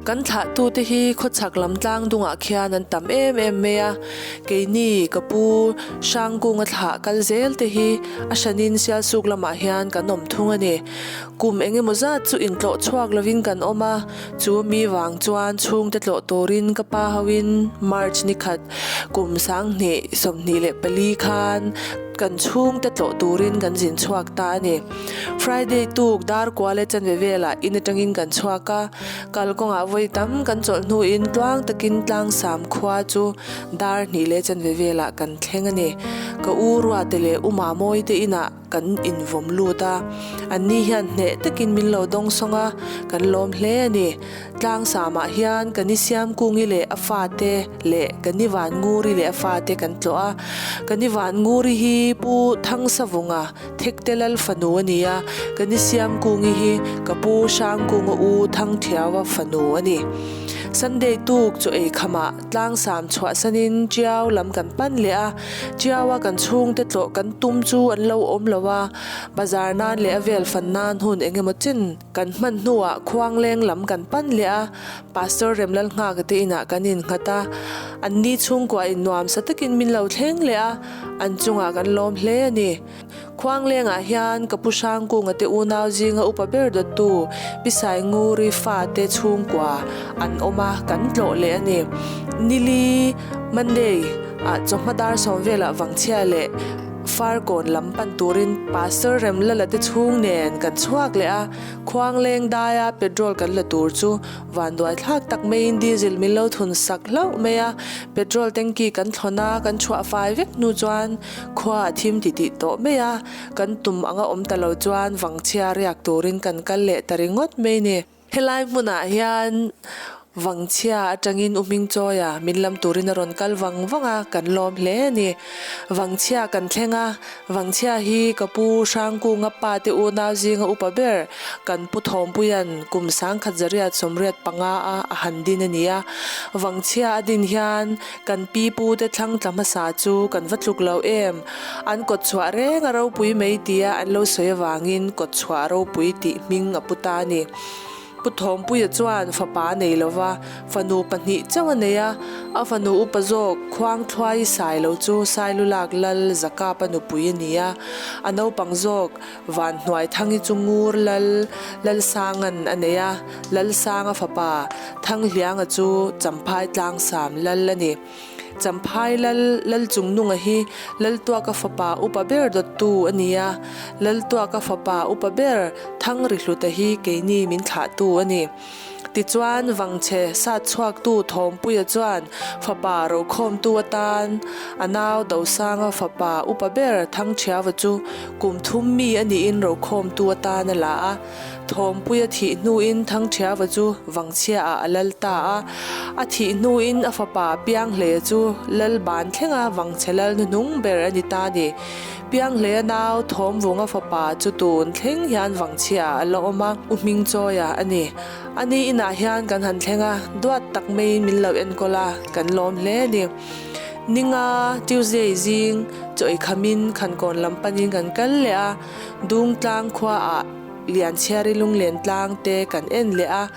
Kan thlahtute hi khawchhak lam tlang dungah khian an tam em em mai a, keini ka pu Hrangkunga thlah kal zel te hi a hranin Sialsuk lamah hian kan awm thung a ni. Kum eng emaw zat chu intlawh chhuak lovin kan awm a, chu mi vang chuan chhungte tlawh turin ka pa hoin March ni khat kum 2024 khan kan chhungte tlawh turin kan zin chhuak ta a ni. Friday tuk dar kual e chanve velah in atangin kan chhuak a, Kalkawngah vawi tam kan chawlh hnuin tluang takin Tlangsam khua chu dar hnih leh chanve velah kan thleng a ni. Ka u Ruate leh U Mamawi te inah kan invawm lut a, anni hian hneh takin min lo dawng sawng a, kan lawm hle a ni. Tlangsamah hian ka ni Siamkungi leh a fate leh ka ni Vannguri leh a fate kan tlawh a. Ka ni Vannguri hi Pu Thangsavunga Thekte Lal fanu a ni a, ka ni Siamkungi hi ka pu Hrangkunga u Thangthiaua fanu a ni. Sunday tuk chaw ei khamah tlangsam chhuahsanin Tiau lam kan pan leh a, Tiaua kan chhungte tlawh kan tum chu an lo awm lo a, bazar nan leh a vel fan nan hun eng emaw chin kan hman hnuah Khuangleng lam kan pan leh a, Pastor Remlalnghaka te inah kan innghat a, anni chhungkua in nuamsa takin min lo thleng leh a, An chungah kan lawm hle a ni. Khuanglengah hian ka pu Hrangkunga te unau zinga upa ber dawttu Pi Sainguri fate chhungkua an awm a, kan tlawh leh a ni. Nili, Monday, ah chawhma dar sawm velah Vangchhia leh Farkawn lam pan turin Pastor Remlala te chhung nen kan chhuak leh a, Khuangleng daia petrol kan la tur chu Vanduai thlak tak maiin diesel min lo thun sak hlauh mai a, petrol tanky kan thlawn a, kan chhuah fai vek hnu chuan khua a thim ti tih tawh mai a, kan tum anga awm ta lo chuan vangchhia riak turin kan kal leh ta ringawt mai ni. Helai hmunah hian vangchhia atangin u Hmingchawia min lam turin a rawn kal vang vang a, kan lawm hle a ni. Vangchhia kan thleng a, Vangchhia hi ka pu Hrangkunga pa te unau zinga upa ber kan pu Thawmpuia'n kum 1975 a a han din a ni a. Vangchhia a din hian kan pi pu te thlang tla hmasa chu kan va tluk lo em? An kawt chhuah reng a ropui mai tia an lo sawi avangin kawt chhuah ropui tih hming a pu ta a ni. Pu Thawmpuia chuan fapa a nei lo va, fanu pahnih chauh a nei a, a fanu upa zawk Khuangthluai Sailo chu Sailulak Lal Zakapa nupui a ni a, a naupang zawk Vanhnuaithangi chu Ngur Lal Lalsanga'n a nei a, Lalsanga fapa Thanghlianga chu Champhai Tlangsam Lal a ni. Champhai Lal Lalchungnunga hi Laltuaka fapa upa ber dawttu a ni a, Laltuaka fapa upa ber Thangrihluta hi keini min thlahtu a ni. Tichuan, Vangchhe sat chhuaktu Thawmpuia chuan fapa rokhawmtu atan a nau Dosanga fapa upa ber Thangthiava chu kum thum mi a niin rokhawmtu atan a la a. Thawmpuia thih hnuin Thangthiava chu Vangchhiaah a lal ta a. A thih hnuin a fapa Pianghlea chu lal ban thlenga Vangchhe lal hnuhnung ber a ni ta a ni. Pianghlea nau Thawmvunga fapa chu tun thleng hian Vangchhiaah a la awm a, U Hmingchawia a ni. A ni inah hian kan han thleng a, duat tak maiin min lo enkawl a, kan lawm hle a ni. Ninga, Tuesday, zing chaw ei khamin Khankawn lam panin kan kal leh a, Dungtlang khuaah Lianchhiari lunglen tlang te kan en leh a,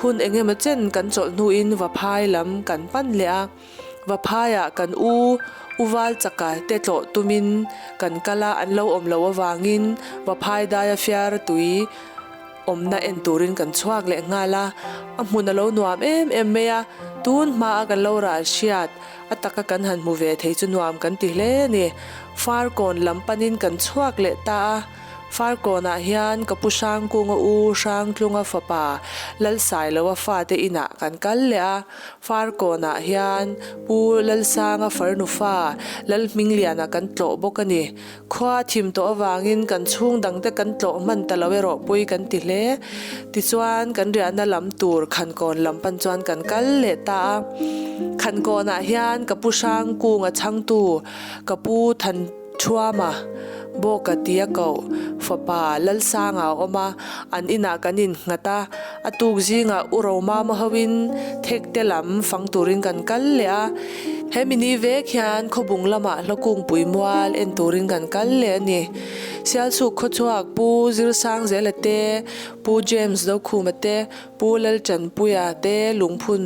hun eng emaw chen kan chawlh hnuin Vaphai lam kan pan leh a. Vaphaiah kan u U Val chaka te tlawh tumin kan kal a, an lo awm loh avangin Vaphai daia fiara tui awmna en turin kan chhuak leh nghal a. A hmun a lo nuam em em mai a, tun hmaa kan lo ral hriat a taka kan han hmu ve thei chu nuam kan ti hle a ni. Farkawn lam panin kan chhuak leh ta a. Farkawnah hian ka pu Hrangkunga u Hrangtlunga fapa Lalsailoa fate inah kan kal leh a. Farkawnah hian Pu Lalsanga farnu fa Lalhmingliana kan tlawh bawk a ni. Khua a thim tawh avangin kan chhung dangte kan tlawh hman ta lo erawh pui kan ti hle. Tichuan kan riahna lam tur Khankawn lam pan chuan kan kal leh ta a. Khankawnah hian ka pu Hrangkunga chhangtu ka pu Than Thuama. Bawka tia koh fapa Lalsanga a awm a, an inah kan innghat a, a tuk zingah U Romama hoin Thekte lam fang turin kan kal leh a. He mini vek hian Khawbung lamah Hlawkungpui mual en turin kan kal leh a ni. Sialsuk khawchhuak Pu Zirsangzela te, Pu James Dokhuma te, Pu Laltanpuia te lungphun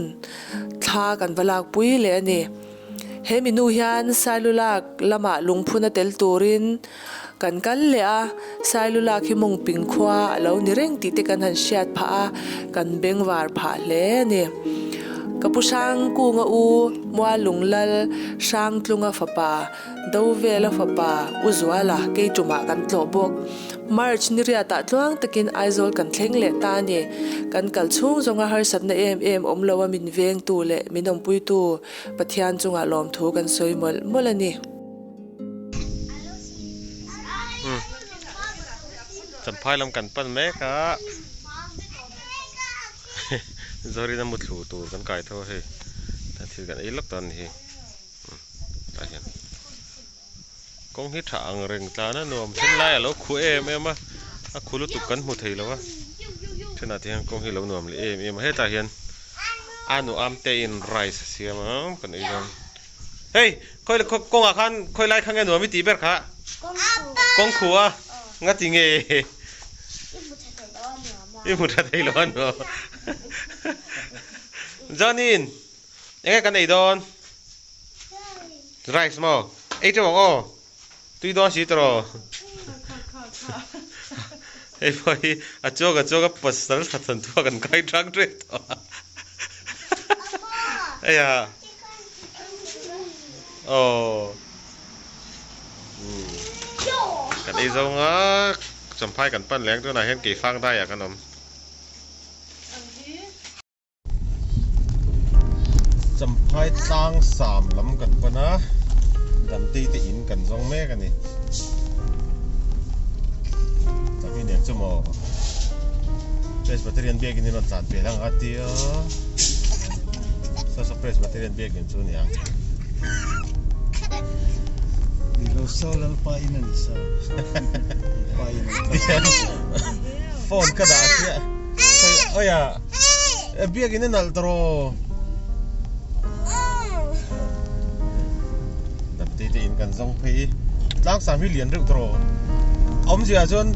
thla kan va lakpui leh a ni. He mi nu hian Sailulak lamah lungphun a tel turin kan kal leh a, Sailulak hi Mungping khua a lo ni reng tih te kan han hriat phah a, kan bengvar phah hle a ni. Ka pu Hrangkunga u Mualunglal Hrangtlunga fapa Dovela fapa U Zuala Keiṭumah kan tlawh bawk. March ni riatah tluang takin Aizawl kan thleng leh ta a ni. Kan kal chhung zawnga harsatna em em awm lo a min vengtu leh min awmpuitu Pathian chungah lawmthu kan sawi mawlh mawlh a ni. Champhai lam kan pan mek a, Zorina muthlu tur kan kai tho a hei, thil kan ei lawk ta a ni hi. Tah hian kawng hi tha ang reng tlan a nuam then lai a lo khu em em a a khu lutuk kan hmu thei lo a thenah te hian kawng hi a lo nuam leh em em a hetah hian a nu am te in rice a siam a kan ei dawn hei khawi kawngah khan khawi lai kha nge nuam i tih ber kha kawng khu a nga ti nge i hmu tha thei lo a nuam Johnny in. Enge kan ei dawn? Rice maw? Ei teuh ang aw. Tui dawn si tawh. Hei pawh hi a chuak a chuak a pasal tha than thu a kan kai tang tep tawh a. Hei a. Aw. Kan ei zo nga champhai kan pan leng tunah hian keifang daiah kan awm. Champhai tlang sam lam kan pan a, Damtei te in kan zawng mek a ni. Chahmi nen chu maw Presbyterian biakin in rawn tlan pel ang a tia Saw saw Presbyterian biakin chu a ni ang. Ni lo saw Lalpa in a ni saw. Lalpa in a ni. Phone ka dah chiah. Awi a. E biakin a nalh tawh Damtei te in kan zawng phei i tlangsam hi lian reuh tawh awmzia chuan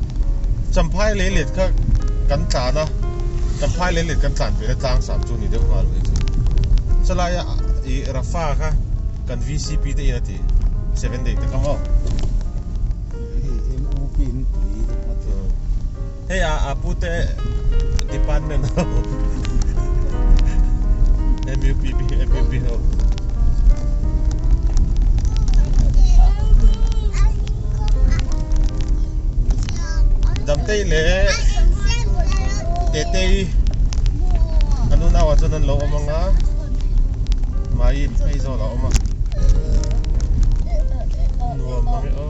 champhai lei let kha kan tlan a champhai lei let kan tlan peh na tlangsam chu ni deuh nghal mai chu chulai a i Rafa kha kan VCP te in a ti seven day te kha maw Hei a a pute department ho MUPP MUP ho Damtei leh Tetei an unau ah chuan an lo awm ang a Mai phei zawk a awm a nuam ang e aw.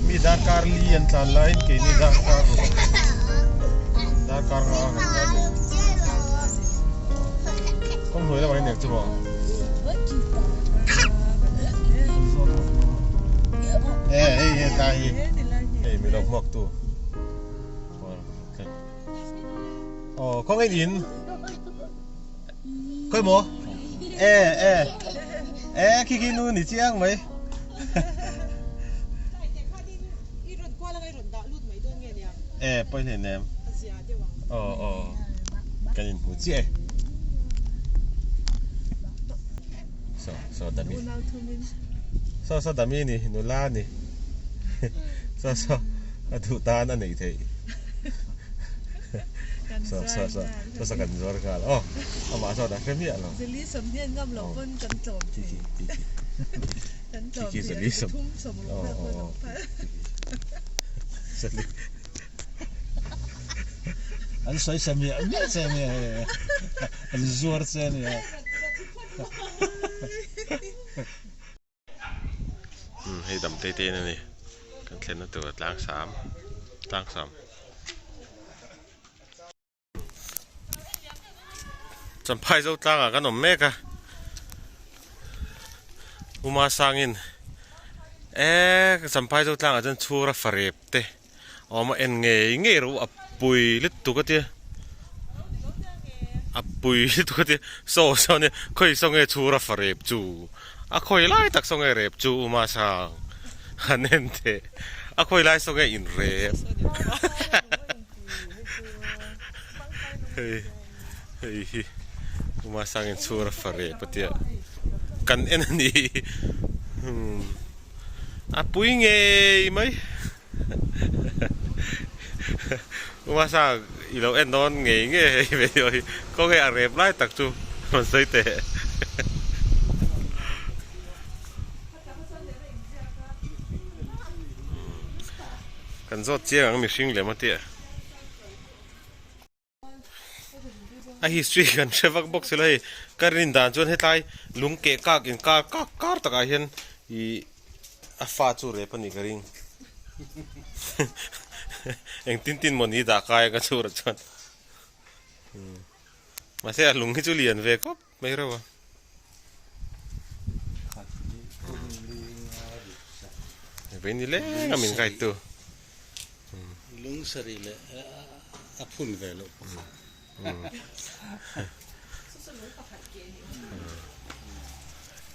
Mi darkar li an tlan laiin keini darkar ruk darkar nga kan tlan a ni. Kawng hnuai lamah hian eng chu maw? E hei hetlai hi hei mi lo hmuak tu. Aw khawngaih in. Khawi maw? E e e khi khi nu ni chiang mai. E pawi hle nem. Aw aw kan in hmu chiah e. So so dami. So so dami ni nula ni. So so a duh tan a neih theih. So so so so so kan zuar nghal aw amah sawn a hre miah lo. Zali sawm hian ngam loh pawn kan tlawm thei. Kan tlawm thei zali sawm thum sawm ruk vel pawn awm phal. Zali. An sawi sa miah miah che ania hei an zuar che ania. Umm hei dam te te in a ni kan thlenna tur tlang sam tlang sam champhai zo tlangah kan awm mek a. Uma sangin e Champhai zo tlangah chuan chhura farep te a awm a en ngei ngei rawh u a pui lutuk a tia a pui lutuk a tia saw saw nia khawi saw nge chhura farep chu a khawi lai tak saw nge rep chu Uma sang han en teh a khawi lai saw nge in rep hei hei hi Uma sangin chhura farep a tia kan en a ni umm a pui ngei mai Uma sang i lo en dawn ngei ngei hei video hi khawnge a rep lai tak chu rawn sawi teh. Kan zawt chiang ang mihring lem a tia. A history kan hre vak bawk silo hei ka rin dan chuan hetlai lung keh kak in kar kak kar takah hian ih a fa chu rep a nih ka ring engtin tin maw ni dah kai a ka chhurah chuan mahse a lung hi chu lian ve khawp mai reuh a. Vei ni leng a min guide tu. Lung sarih leh a phun ve loh pakhat.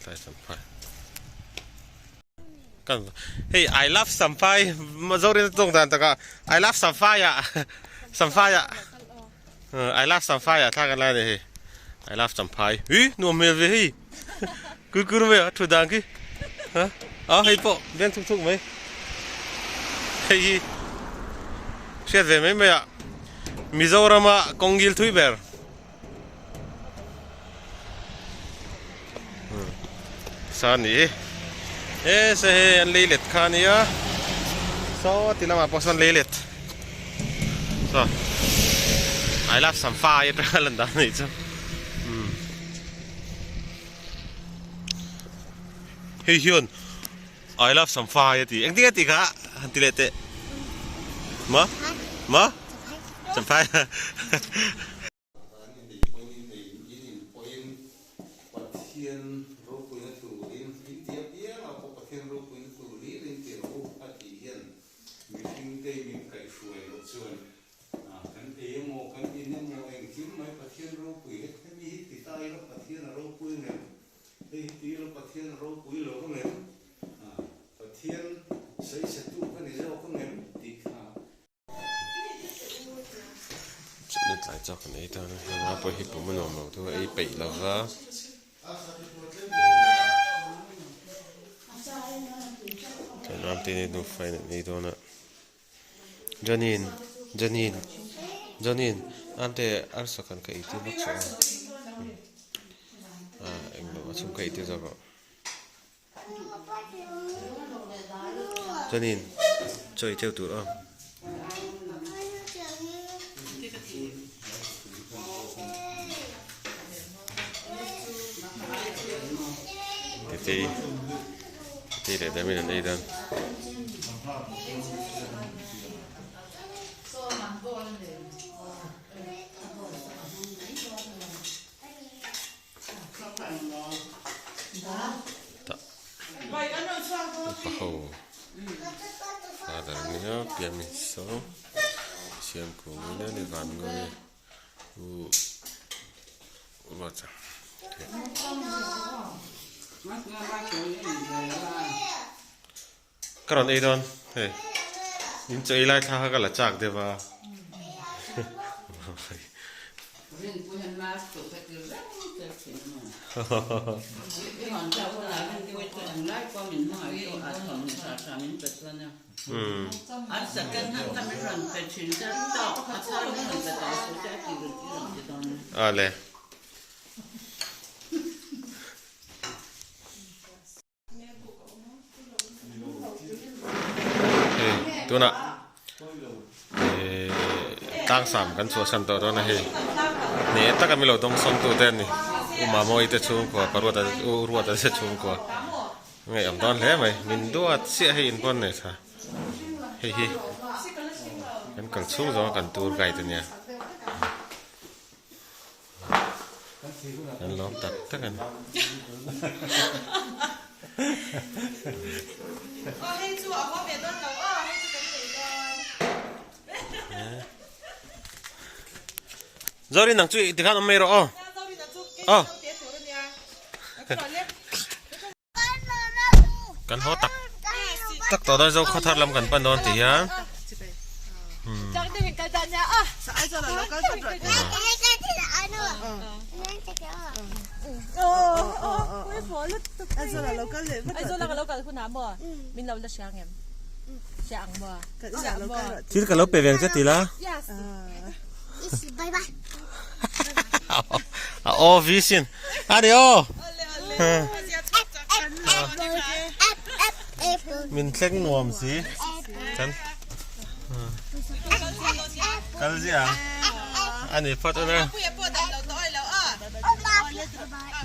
Tlai Champhai. Kan hei I love Champhai Zorin tawng dan takah I love Champhai ah Champhai ah I love Champhai ah thla kan la a ni hei I love Champhai ui nuam hmel ve hei kur kur mai a thu dan khi ha a hei pawh veng thuk thuk mai hei hi hriat ve mai mai ah Mizorama kawngil thui ber sa ni e se hei an lei let kha ania saw ti lamah pawh sawn lei let saw I love samphai atanga lan dan anih chu hei hian I love samphai a ti engtin nge tih kha han ti leh teh maw maw samphai. Kan inneih pawhin innei in in pawhin Pathian ropuina turin in ti apiang a pawh Pathian ropuina turin in ti rawh u a tih hian mihringte min kaihhruai loh chuan kan ei emaw kan in emaw engkim mai Pathian ropui het hemi hi ti ta ila Pathian a ropui ngem hei hi ti ila Pathian a ropui lo ngem Pathian sawichhetu ka ni zawk angem tih kha Chutna tlai chak kan ei tan a heng a pawh hi pum a nuam lo thu a ei peih lo va. Chuan ram te ni nufa in an ei dawn a Johny-in Johny-in Johny-in ram te arsa kan ka ei tir vak suh a englo a chhung ka ei tir zawk rawh. Chuanin chaw ei theuh tur aw. Tetei Tetei leh Damin an ei dawn. Upa ho father ania pian saw siam kung ania ni van ngawi u ruat Ka rawn ei dawn hei in chaw ei lai thla kha ka la chak deuh a. Awle. Hei tunah tlang sam kan chhuahsan tawh dawn a hei hneh taka milo dawngsawm tute an ni u Mamawii te chhungkua ka ruat u Ruata te chhungkua ngaih awm dawn hle mai min duat chiah hei in pawn nei tha hei hi kan kal chhung zawng a kan tour guide ania. An lawm tak tak a ni. Zorin nang chu tikhan awm mai rawh aw. Aw. Kan haw tak tak tawh dawn zo khaw thar lam kan pan dawn tih hian. Thil ka lo pe veng che ti la. A aw vi sin. A ni aw. Min thleng nuam si. Kan kal ziah ang. A ni phawt ula.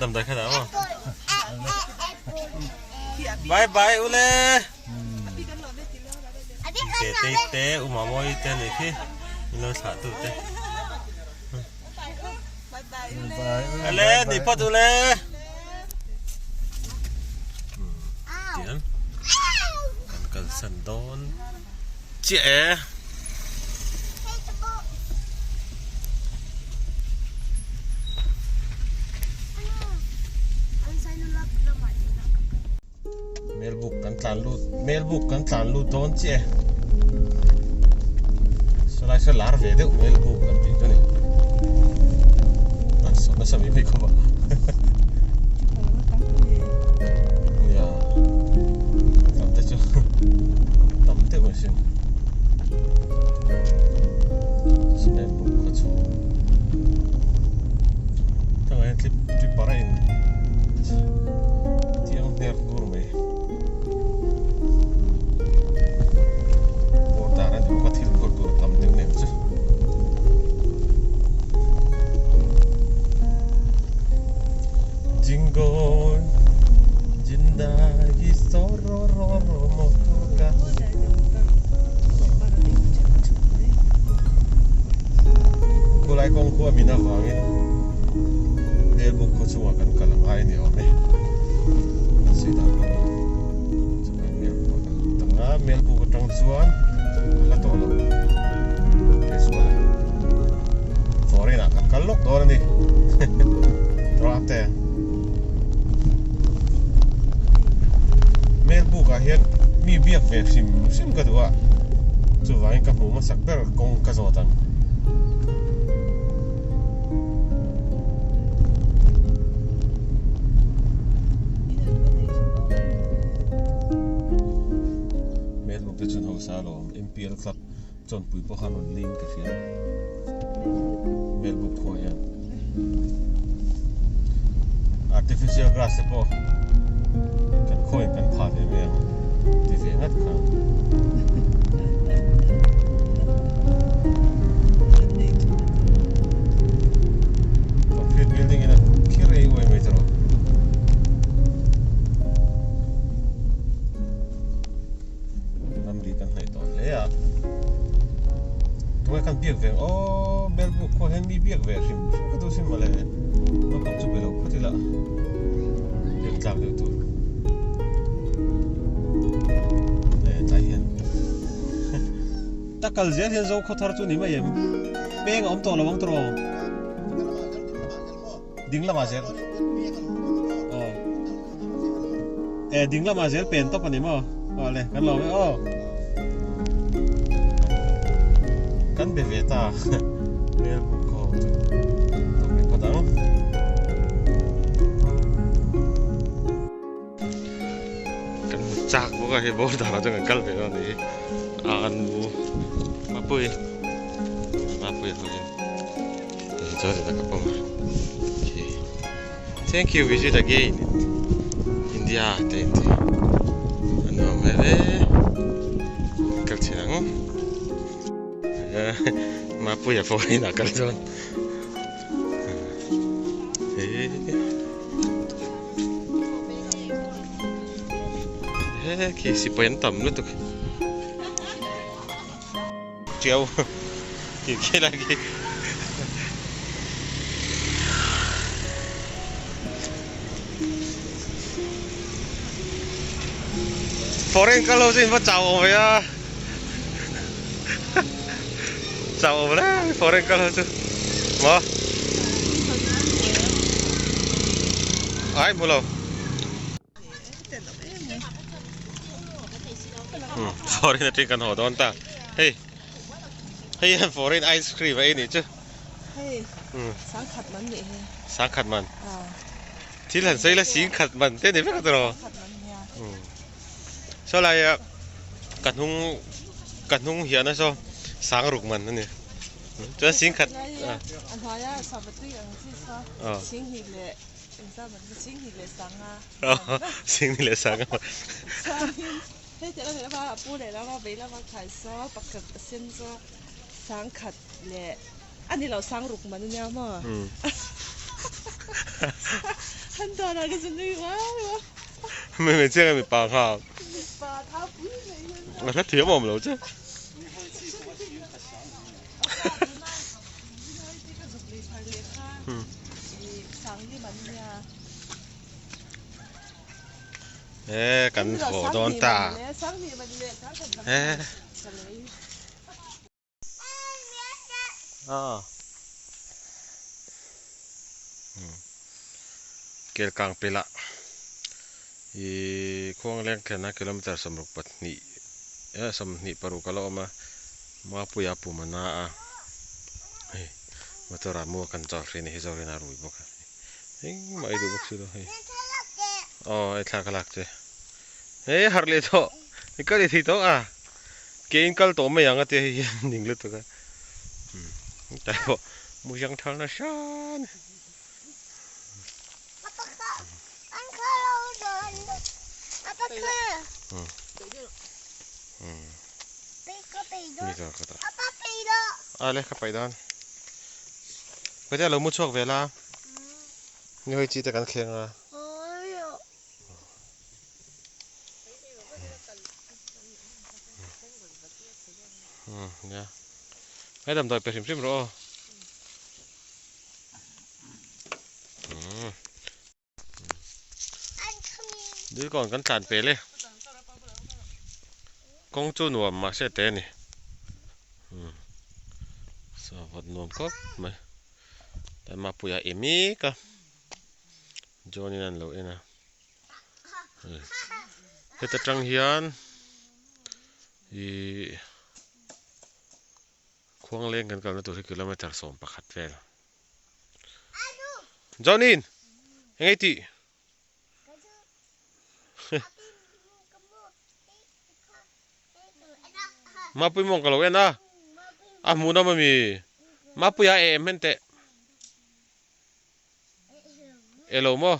Damdawi kha dah maw. Bye bye ule. Tetei te U Mamawii te anih khi min lo thlah tu te. Ale ni phawt ule. Tiang kan kalsan dawn chiah e. Melbuk kan tlan lut Melbuk kan tlan lut dawn chiah e sawlai saw lar ve deuh Melbuk an tih chu ni a saw nasa mai mai khawp a nia tam te chu tam deuh mai sin Melbuk kha chu thangah hian tlip tripper a in Chiang hner hnur mai. Border a ni bawk a thil phur tur a tam deuh nen chu. Jingle jindagi sorororo motorka. Khulai kawng khu a min avangin Melbuk khaw chungah kan kal a ngai a ni awm e. Kan sawi dan pawh chuan Melbuk ah kan lut ang a, Melbuk atang chuan a hla tawh lo Kesual foreign ah kan kal lawk dawn a ni Rawhte Melbuk ah hian mi biak ve hrim hrim ka duh a chuvangin ka hmuh hmasak ber kawng ka zawt ang. Melbuk te chuan hausa alawm MPL club chawnpui pawh khan rawn leng ka hria Melbuk khua hian artificial grass te pawh kan khawiin kan phah ve mai ang ti ve ngat kha. Concrete building in a khir ei uai mai tawh. Ramri kan hnaih tawh hle a. Tungai khan biak ve aw Melbuk khuah hian mi biak ve hrim hrim ka duh sin mawle. Naupang chu be lo phawt ila. Biak tlak deuh tur. Eh tlai hian ta kal zel hian zo khaw thar chu ni mai em peng a awm tawh lo ang tawh ding lamah zel aw eh ding lamah zel pen tawp a ni maw aw le kan lawm e aw kan be ve ta hmel buk khaw chu tawp rih phawt ang. Kan hmu chak bawk a hei border ah chuan kan kal ve dawn a nih hi a nu Mapuii Mapuii ho hian chuan inah ka pawm a thank you visit again India te in ti a nuam hmel e kal chhin ang Mapuia pawh inah kal dawn. He khi sipai an tam lutuk chiau tih khi lai khi Foreign kal ho chu in va chau awm ve a. Chau awm hle foreign kal ho chu. Maw? Ai hmu lo. Foreign atang kan haw dawn ta. Hei hei hian foreign ice cream a ei nih chu. Hei sangkhat man nih hi. Sangkhat man. Thil han sawi la singkhat man te ni vek tawh. Saw laia ka hnung ka hnung hian a saw sangruk man a ni. Chuan singkhat a hnuaia savatui ang chi kha singhnih leh Singhnih leh sanga. Singhnih leh sanga. Chuanin hei teh leh lama a pu leh lama vei lama khai saw pakhat a sen chu sangkhat leh a ni lo sangruk man a nia maw. Han dan ah ka chu nui uai uai. Mi hmeichhia nge mipa nghak. Mipa thau pui mai hian. A hrethiam awm lo che. E kan haw dawn ta e Kelkang pilah ih khuangleng thlenna kilometer 62 26 a la awm a. Mapuia pum a na a, hei motor ah muak an chawlh hrih a ni hi Zorina a rui bawk a, engmah ei duh bawk si lo hei aw ei thla ka lak che hei harh leh tawh i kal i thei tawh a ke in kal tawh mai ang a tia hei hian ning lutuk a tlai pawh mu zang thar nasa a ni. A le ka paih dawn Paite a lo mu chhuak ve la ni hawi chi te kan thleng a nia hei damdawi pe hrim hrim rawh aw. Dilkawn kan tlan pel e kawng chu nuam mahse te a ni savat nuam khawp mai tlai mapuia em mek a John in an lo en a heta tang hian ihh Khuangleng kan kalna tur hi kilometer 11 vel. Johnin! Eng ei tih? Mapui mawng ka lo en a. A hmuh nawm ami. Mapuia e em hen teh. E lo maw?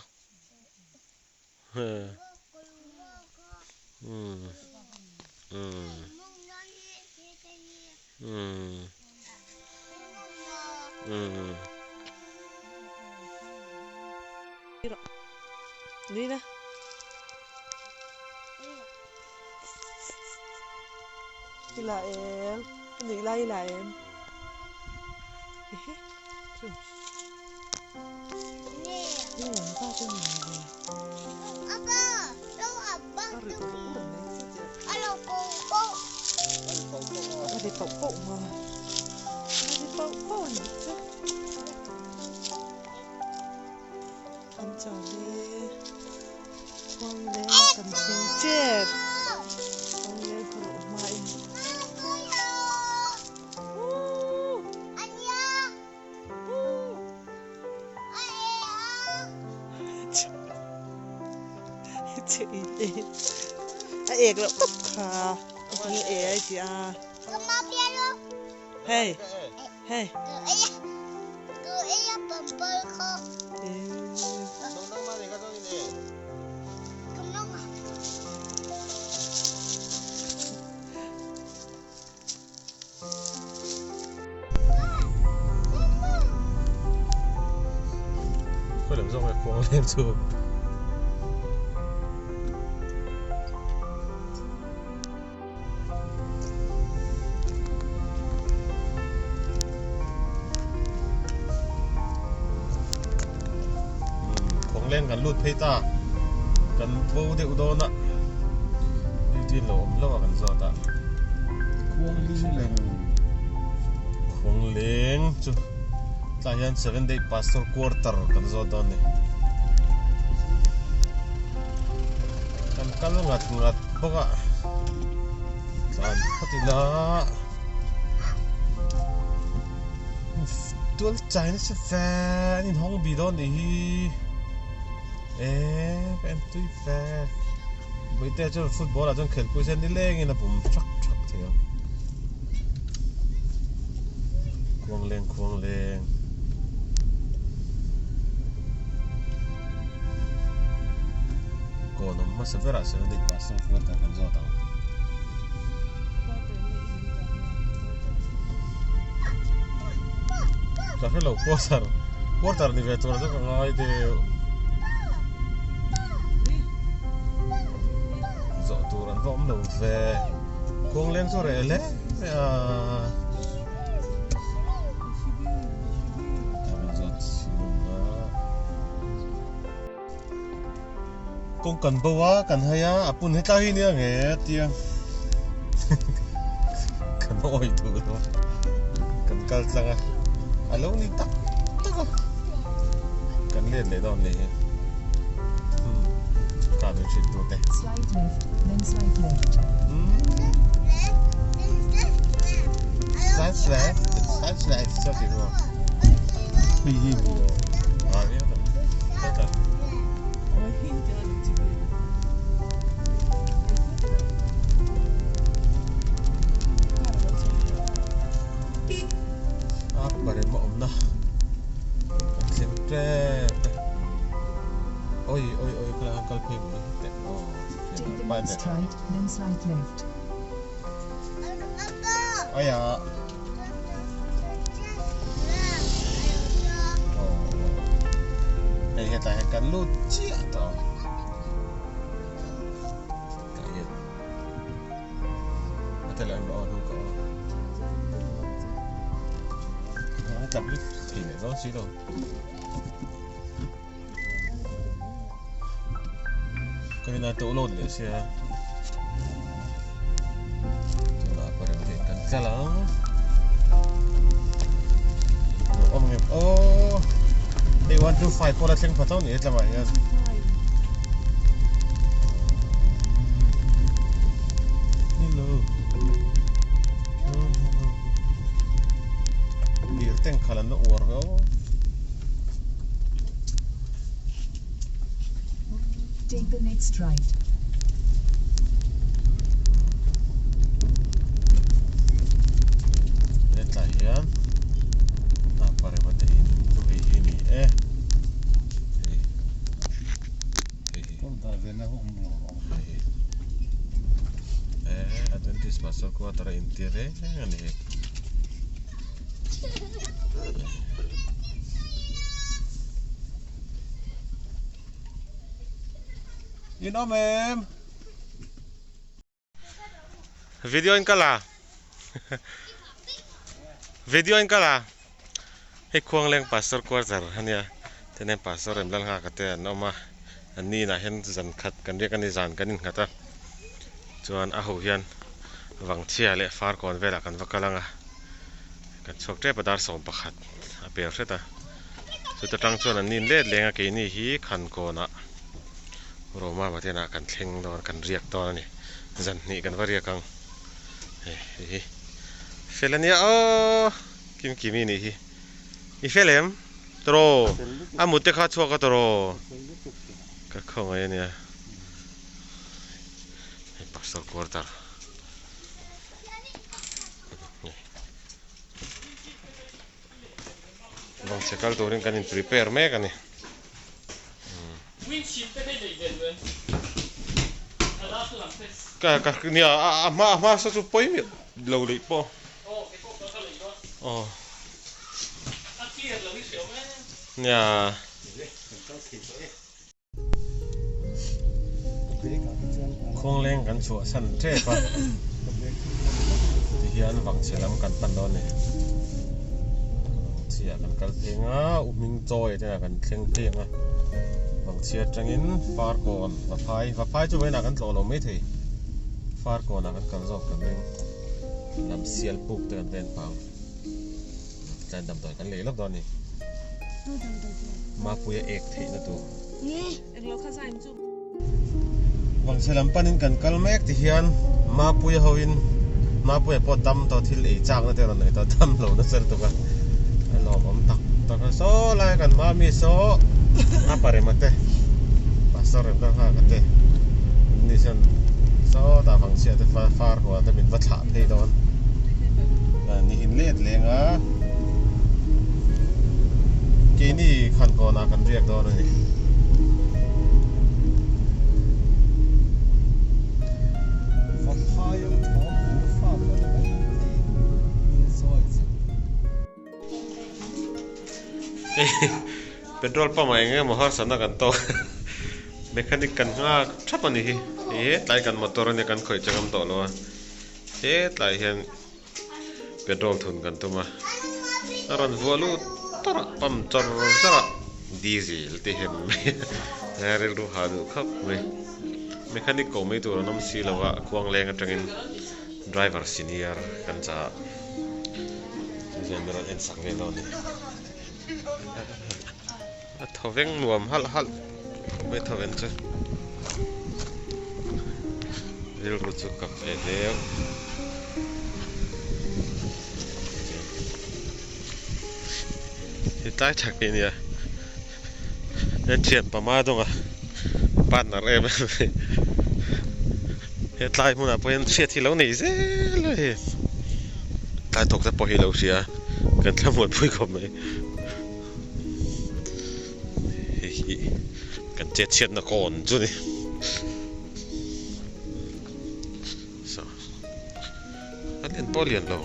Nui na. I la em. Nui lai i la em. Chu. A ek loh tawp kha a e ai tih a hei hei Khawi lam zawk nge khuang leng chu. Khuang leng kan lut phei ta. Kan bo deuh dawn a. Thil lo awm hlauh a kan zawt a. Khuangleng. Khuangleng chu tlai hian seven day pastor quarter kan zawt dawn ni. Kan kal ngat ngat bawk a. Tlan phawt ila. Tual chai nasa fe an inhawng bi dawn nih hi. Eee ka en tui fe. Vawitea chuan football ah chuan khelpui se nilengin a bum thak thak thei ang. Khuangleng khuangleng. Kawn awm hmasa berah Seventh Pastor quarter kan zawt ang. Ka hrelo quarter quarter ni ve tur chu ka ngai deuh. Zawh tur an va awm lo ve. Khuangleng chu reh hle mai a. Kawng kan bo a, kan hai a, a pun hetlai hi nia nge a tia kan awi duh lo a, kan kal tlang a, a lo ni tak tak a, kan let leh dawn nih hi umm car min hrilh tu te. Slight left, then slight left. Slight left, slight left chuan tih maw? Hei hi mi aw. Ah nia tak. Hetah. A parem a awmna kan thleng tep e. Oi oi oi khalai han kal phei mai teh aw. Take the next right, then slight left. Aia. Hei hetlai hian kan lut chiah tawh ang. Tah hian a tel an rawh a hnung ka awm a. A tap lut thei leh dawn si lo. Ka rin a to load leh sia. Tunah ka rem theih kan tla lang. Awm ngem aw. Hei 1 2 5 pawh la thleng pha tho ni hetlamah hian. Hello. Lir teng khalh an la uar ve aw. Take the next right. Hetlai hian a pareva te in chu hei hi ni e hei hei hi Kawr dah ve na awm lo awm. Hei hi eh Adventist Pastor quarter a intir reng a ni hei. In awm em? Video in kal a? Video in kal a? Hei Khuangleng Pastor quarter a nia, tenen Pastor Remlal nghak te an awm a, an ni inah hian zan khat kan riak a ni zan kan innghat a, chuan a ho hian Vangchhia leh Farkawn velah kan va kal ang a. Kan chhuak tep a dar 11 a pel hret a, chuta tang chuan an nin let leng a keini hi Khankawnah Roma Pathianah kan thleng dawn kan riak dawn a ni, zan hnih kan va riak ang hei hei hi fel a nia aw Kim Kimi nih hi i fel em tawraw a mut te kha a chhuak a tawraw ka khawngaih a nia hei pastor quarter. Vangchhe kal turin kan in prepare mek a ni. Ka ka nia a a hma a hma saw chu pawi miah lo leh pawh. Aw. Nia. Khawngleng kan chhuah san tep a, tihian vangchhe lam kan pan dawn a ni. Vangchhia kan kal pheng a, U Hming Chawi te ah kan thleng pheng a, Vangchhia atangin Farkawn Vaphai, Vaphai chu vawiinah kan tlawh lo maithei. Farkawnah kan kal zawk kan ring. Lam sial puk te kan ven pang. Tlai damdawi kan lei lawk dawn a ni. Mapuia ek theihna tur. Vangchhe lam panin kan kal mek ti hian Mapuia hoin Mapuia pawh dam tawh thil ei chakna te a rawn nei tawh dam lo nasa lutuk a a lawmawm tak tak a saw lai kan mami saw a parema te pastor rem deuh nghak a te an ni chuan sawtah Vangchhia te far hual te min va thlah phei dawn ni in let leng a keini khankawnah kan riak dawn a ni. Petrol pump ah eng emaw harsatna kan tawk mechanic kan nghak thap a ni hi hei hetlai kan motor ania kan khawih changam tawh lo a hetlai hian petrol thun kan tum a a rawn vuah lut tawrh a pump chawr chawr a diesel te hian a rilru hah duh khawp mai mechanic ko mai tur an awm si lo a khuang leng atangin driver senior kan chah a chu chuan min rawn en sak vel dawn a ni. A thaw veng nuam halh halh mai thaw ven chu rilru chu kap ve deuh he tlai tha khi ania he thian pama dawnga partner em em mai he tlai hmunah pawh hian hriat hi lo nei zel a hei tlai thawk te pawh hi lo hria kan thlamuanpui khawp mai. Hei hi kan chet chhiatna kawn chu ni saw a lian pawh a lian lo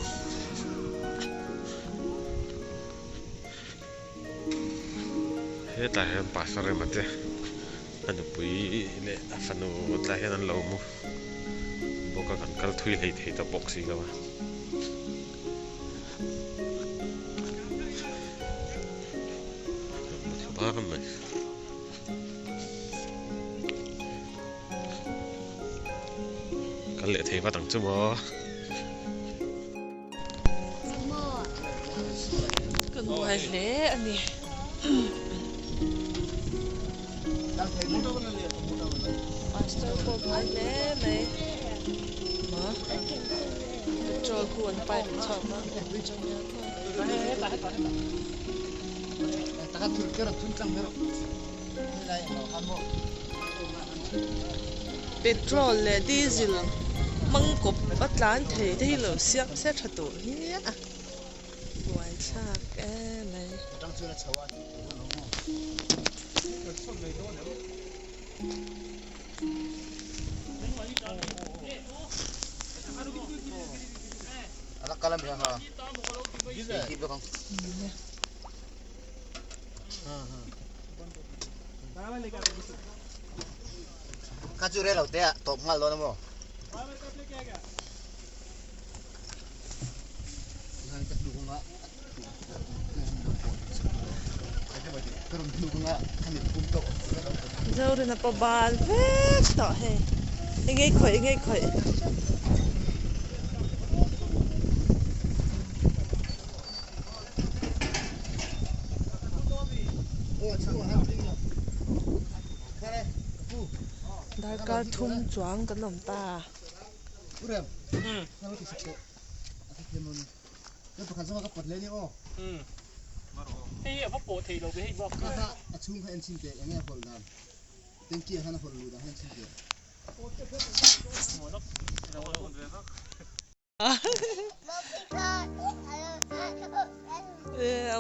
hetlai hian pastor emaw te a nupui leh a fanu tlai hian an lo mu bawk a kan kal thui hlei thei ta bawk si lo a. Kan leh thei vat ang chu maw. Kan buai hle a ni. Pastor pawh buai hle mai. Petrol khu an pipe chhuak a. Petrol leh diesel hmang kawp a tlan thei te hi lo siam se tha tur hi a buaithlak em mai. Zorina pawh bal vek tawh hei enge khawih enge khawih. Darkar thum chuang kan awm ta.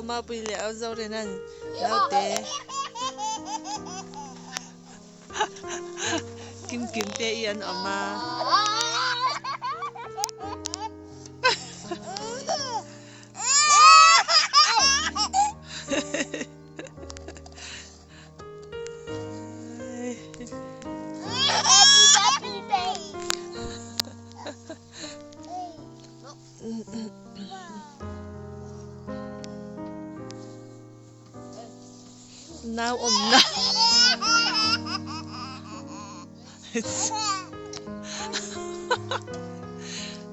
Mapui leh au zo rin an naute kim kim te i an awm a. Nau awmna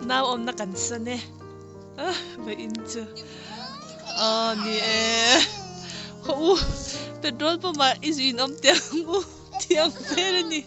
Nau awmna kan san e. Vawiin chu aw ni e. Haw u petrol pump ah i zuin awm teh ang u tih ang vel a ni.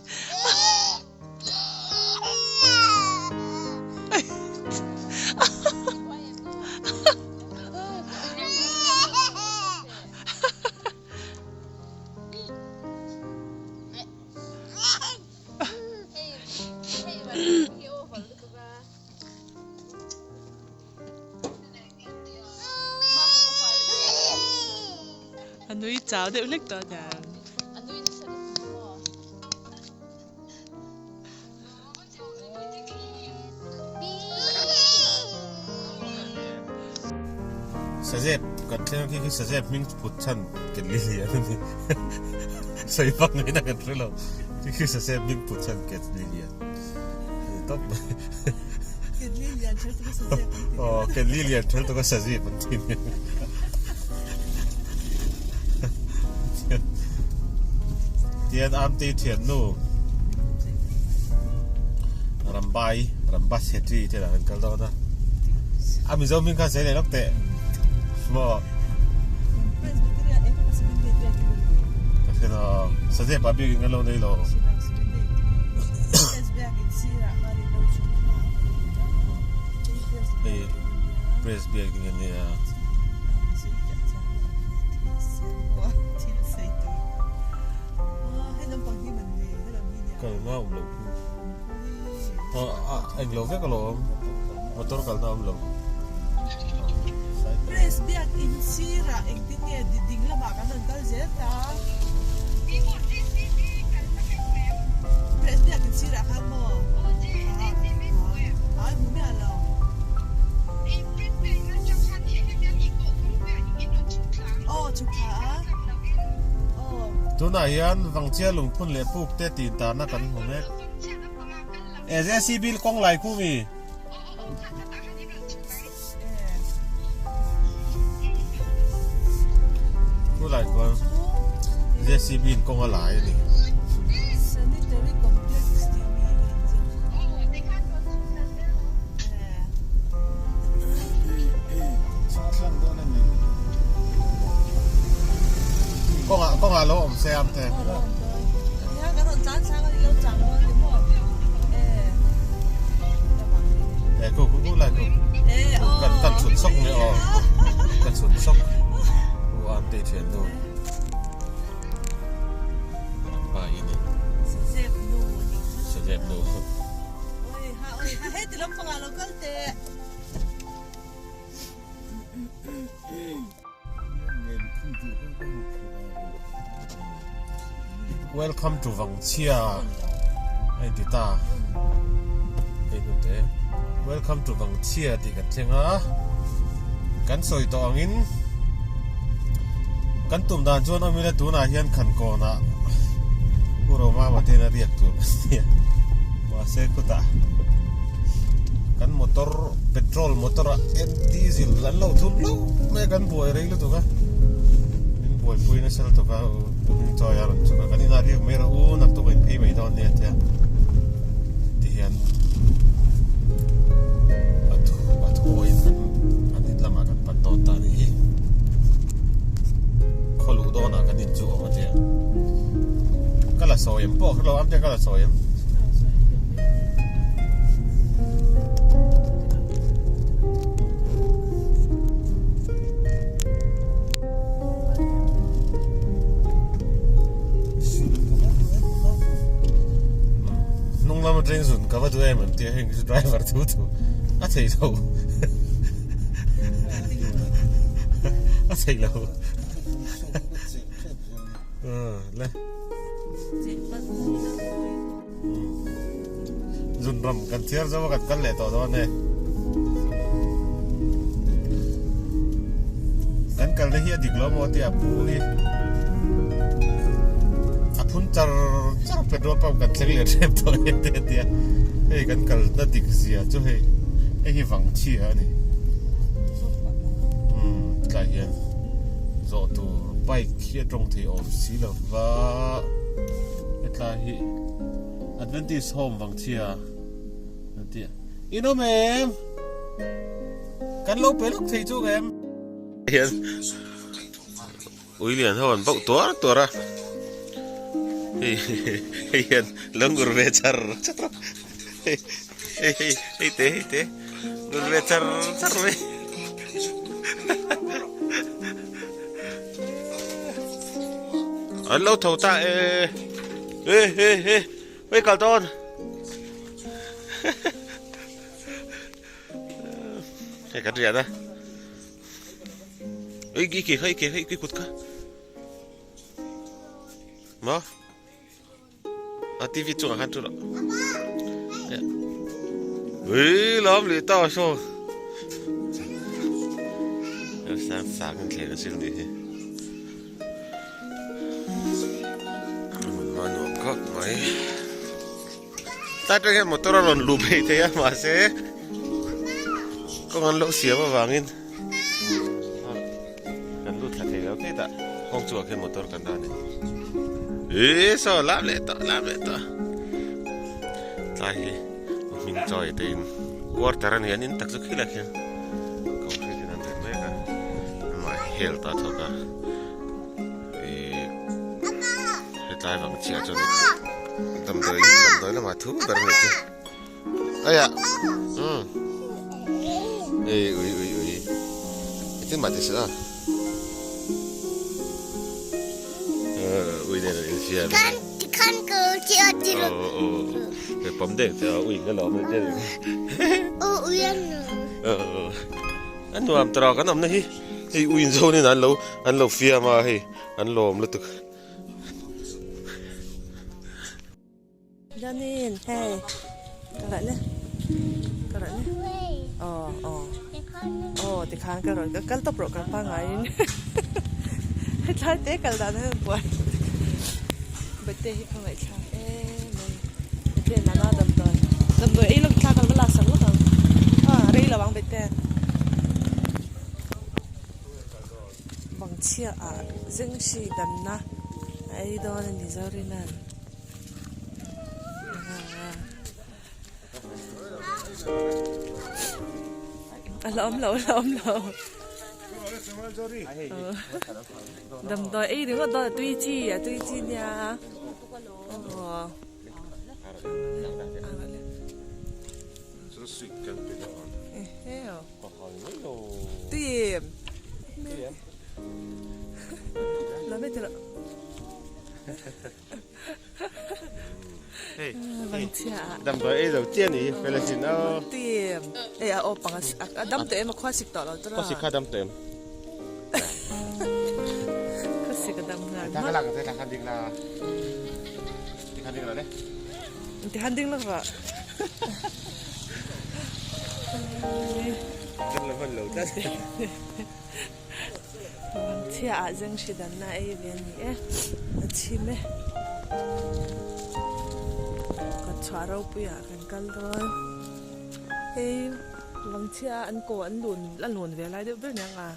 A nui chau deuh hlek tawh aniang. Sazep kan thleng khi khi sazep hming phut chhan ken li lian a ni sawi vak ngaihna kan hre lo khi khi sazep hming phut chhan ken li lian a ni tawp mai Ken li lian ṭhel tuk a sazep an ti aw ken li lian ṭhel tuk a sazep an ti nia Tian Amtei thiannu Rambai Ramba Chetri te lah kan kal dawn a a Mizo hming kha sawi leh lawk teh maw ka hre lo Sazep ah biakin kan lo nei lo hei press biakin kan nei a. Kalna awm loh khu a eng lo vek alawm motor kalna awm lo. Press biak in sirah engtin nge ding lamah kan rawn kal zel ta. Press biak in sirah khan maw? Ai hmu miah lo. Aw chhuk thla a. Aw. Tunah hian Vangchia lungphun leh puk te tih tarna kan hmu mek. E JCB kawng lai khu mi. Khu lai khuan JCB in kawng a lai a ni. Sanitary complex tih mi a ni chu. Kawngah kawngah lo awm se am te. E ku ku ku lai ku. Kan kan chhun sawk nge aw. Kan chhun sawk. U am te thian nu. Pa i ni. Sazep nu. Sazep nu. Oi ha oi ha heti lampangah lo kal teh. Welcome to Vangchhia a inti ta hei hnute Welcome to Vangchhia tih kan thleng a kan sawi tawh angin kan tum dan chuan awm ila tunah hian Khankawnah Pu Romama te in a riak tur kan nia mahse khutah kan motor petrol motor ah en diesel an lo thun hlauh mai a kan buai rei lutuk a min buaipui nasa lutuk a u hming chawi a rawn chhuk a kan inah riak mai rawh u naktuk a inphei mai dawn nia tia tihian a thu a thuain kan an in lamah kan pan dawn ta a nih hi khaw luh dawnah kan in chu awm a tia ka la sawi em pawh hrelo amte ka la sawi em. Hnung lama train zun ka va duh em an tia heng chu driver thu thu a thei lo a thei lo le Zun ram kan thiar zo a kan kal leh tawh dawn e. Kan kalna hi a dik lo maw tia pu hi a phun char char petrol pump kan thleng leh hrep tawh e te tia hei kan kalna dik zia chu hei hei hi vang chhia a ni. Umm tlai hian zawh tur bike hi a tawng thei awm si lo va hetlai hi Adventist Home Vangchhia an tih a. In awm em? Kan lo pe lawk thei chu em? Hian ui lian ho an bauh tuar tuar a. Hei hei hian lo ngur ve char char a. Hei hei hei hei te hei te ngur ve char char mai. An lo tho ta e. E e e hei kal dawn. Hei kan riah na. Ui i ke kha i ke kha i kut kha. Ma. A TV chungah khan thu rawh. Ui lawm leh ta saw. Sang sang in thlen a sil ni hi. Hmun hma nuam khawp mai. Tlai tang hian motor a rawn luh phei thei a mahse kawng an lo siam avangin kan lut thla thei lo thei ta kawng chungah khian motor kan dah a ni. Ih saw lam leh tawh lam leh tawh tlai hi hming chawi te in quarter a ni an in tak chu khilai khian concrete in an rem mek a amah health a thawk a ih hetlai vang chiah chuan damdawi damdawi lamah thu ber a nih chu aiah umm ei ui ui ui engtin mah ti suh a ui nen an infiam aw aw hei pawm deng che a ui in ka lawm a a nuam tawh kan awmna hi hei ui in zawnin an lo an lo fiam a hei an lawm lutuk. Janin hei ka raih le ka raih le aw aw aw tikhan ka rawn kal tawp rawh kan pangaiin hetlai te kal dan hian buai bete hi ka ngaihthlak em mai bete nana damdawi damdawi ei lawk thlak a va lak sak lawk ang a rei lo ang bete bang chhiah ah zeng hri danna a ei dawn a ni Zorina'n. A la awm lo a la awm lo damdawi ei ringawt dawn a tui chi a tui chi nia aw tui em la mai teh Hei damdawi ei zo chiah ni fel asin aw. Tim ei a aw panga a dam tawh em a khua sik tawh lo tura. Khua sik kha dam tawh em. Khua sik a dam nghal. Thla ka lak ang che thla khan ding la. Ti khan ding la le. Ti khan ding lak rawh. Dam lo hman lo tlat. Vangchhia ah zeng hri danna ei ve a ni e, a chhim e. Kawtchhuah ropui ah kan kal dawn. Hei vangchhia an ko an lun a lun ve lai deuh ber nia nga.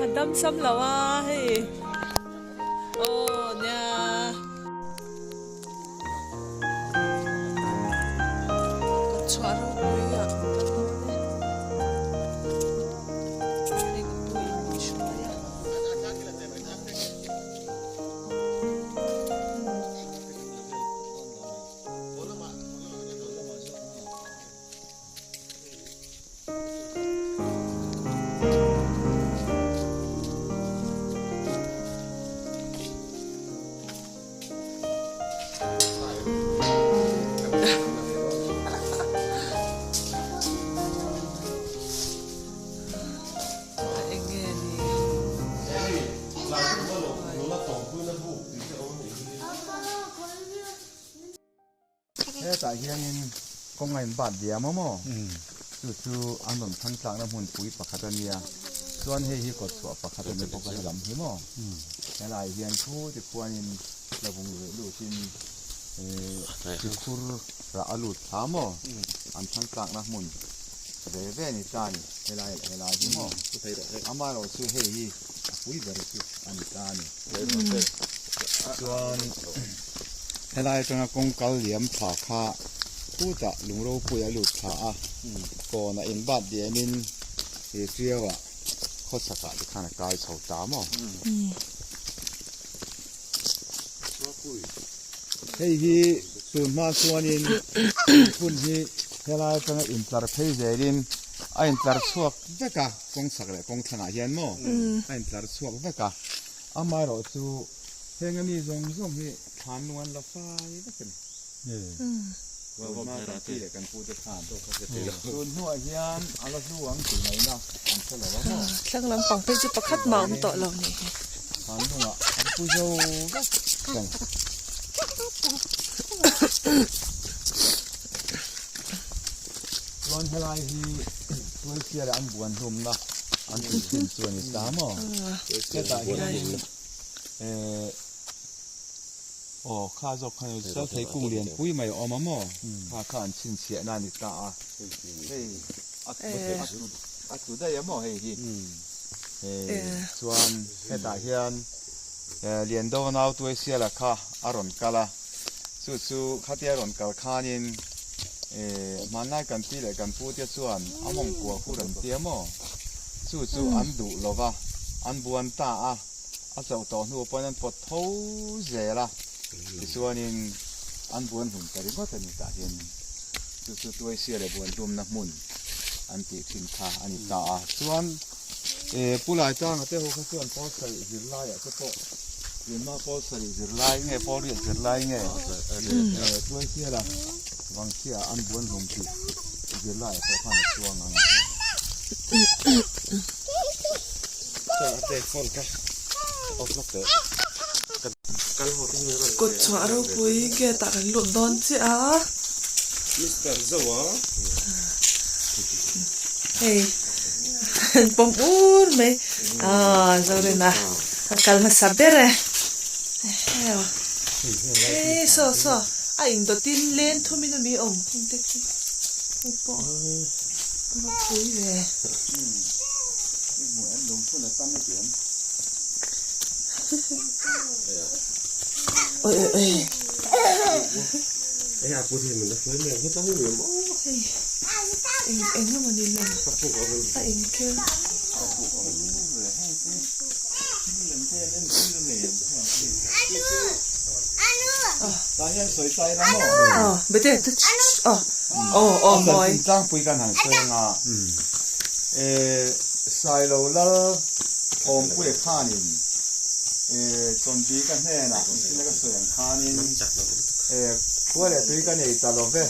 A dam sam lo a hei aw nia. Ka chhuah ropui ah ka kal dawn e. Hei ka pu in min hruai a. Enge ni? Hetah hianin kawng a inbat diam a maw? Chu chu an rawn thlang tlakna hmunpui pakhat a nia. Chuan hei hi kawtchhuah pakhat a ni bawk a helam hi maw? Helai hian thu tikhuanin tlabung reh lutin tikhur rah a lut thla maw? An thlang tlakna hmun ve ve a ni ta a ni helai leh helai hi maw? Amaherawhchu hei hi a pui ber chu a ni ta a ni. Chuan helai atanga kawng kal liam thla kha khutah lung ropui a lut thla a, kawnah inbat diamin he tiauah khawchhakah te khan a kai chho ta maw? Hei hi tun hma chuanin hun hi helai atanga intlar phei zelin a intlar chhuak vek a, kawng chhak leh kawng thlangah hian maw a intlar chhuak vek a, amaherawh chu heng ami zawng zawng hi thlan nung an la fai vek a ni. Tun hma kan pi leh kan pu te khan tun hnuah hian a la hlu ang tih ngaihna an hre lo a maw? Thlang lampang phei chu pakhat mah a awm tawh lo nih hi. Thlan lungah an pu zo vek a ni. Chuan helai hi Tuaisia leh an buan hlumna an tih thin chu a ni ta maw? Hetah hian eh Aw kha zawk kha ni chuan theikung lian pui mai a awm a maw? Kha kha an chhinchhiahna a ni ta a, hei a tlu daih a maw hei hi? Hei chuan hetah hian Liando nau Tuaisiala kha a rawn kal a, chu chu khatia rawn kal khanin hmanlai kan pi leh kan pu te chuan a mawngkua hur an tia maw? Chu chu an duh lo va, an buan ta a. A chauh tawh hnu pawhin an pawt tho zel a, tichuanin an buan hlum ta ringawt a ni tah hianin chu chu Tuaisia leh buan hlumna hmun an tih thin kha a ni ta a. Chuan Pu Laitanga te ho kha chuan pawl sarih zirlaiah te pawh tunhma pawl sarih zirlai nge pawl riat zirlai nge Tuaisia la vangchhia an buan hlum tih zirlaiah pawh khan a chuang ang. Kawt chhuah ropui gate ah kan lut dawn chiah a hei an pawm ur mai aaa Zorina a kal hmasa ber e hei saw saw a indawtin leng thumin ami awm heng te khi hei pawh a ropui ve. Oi oi oi. Hei eng eng emaw ni lem a inkhel. Aw bete aw aw aw mawi. Sailo Lal Thawmpuia khanin Chawnbika hnenah mihring ka sawi ang khanin khua leh tui ka nei ta lo ve,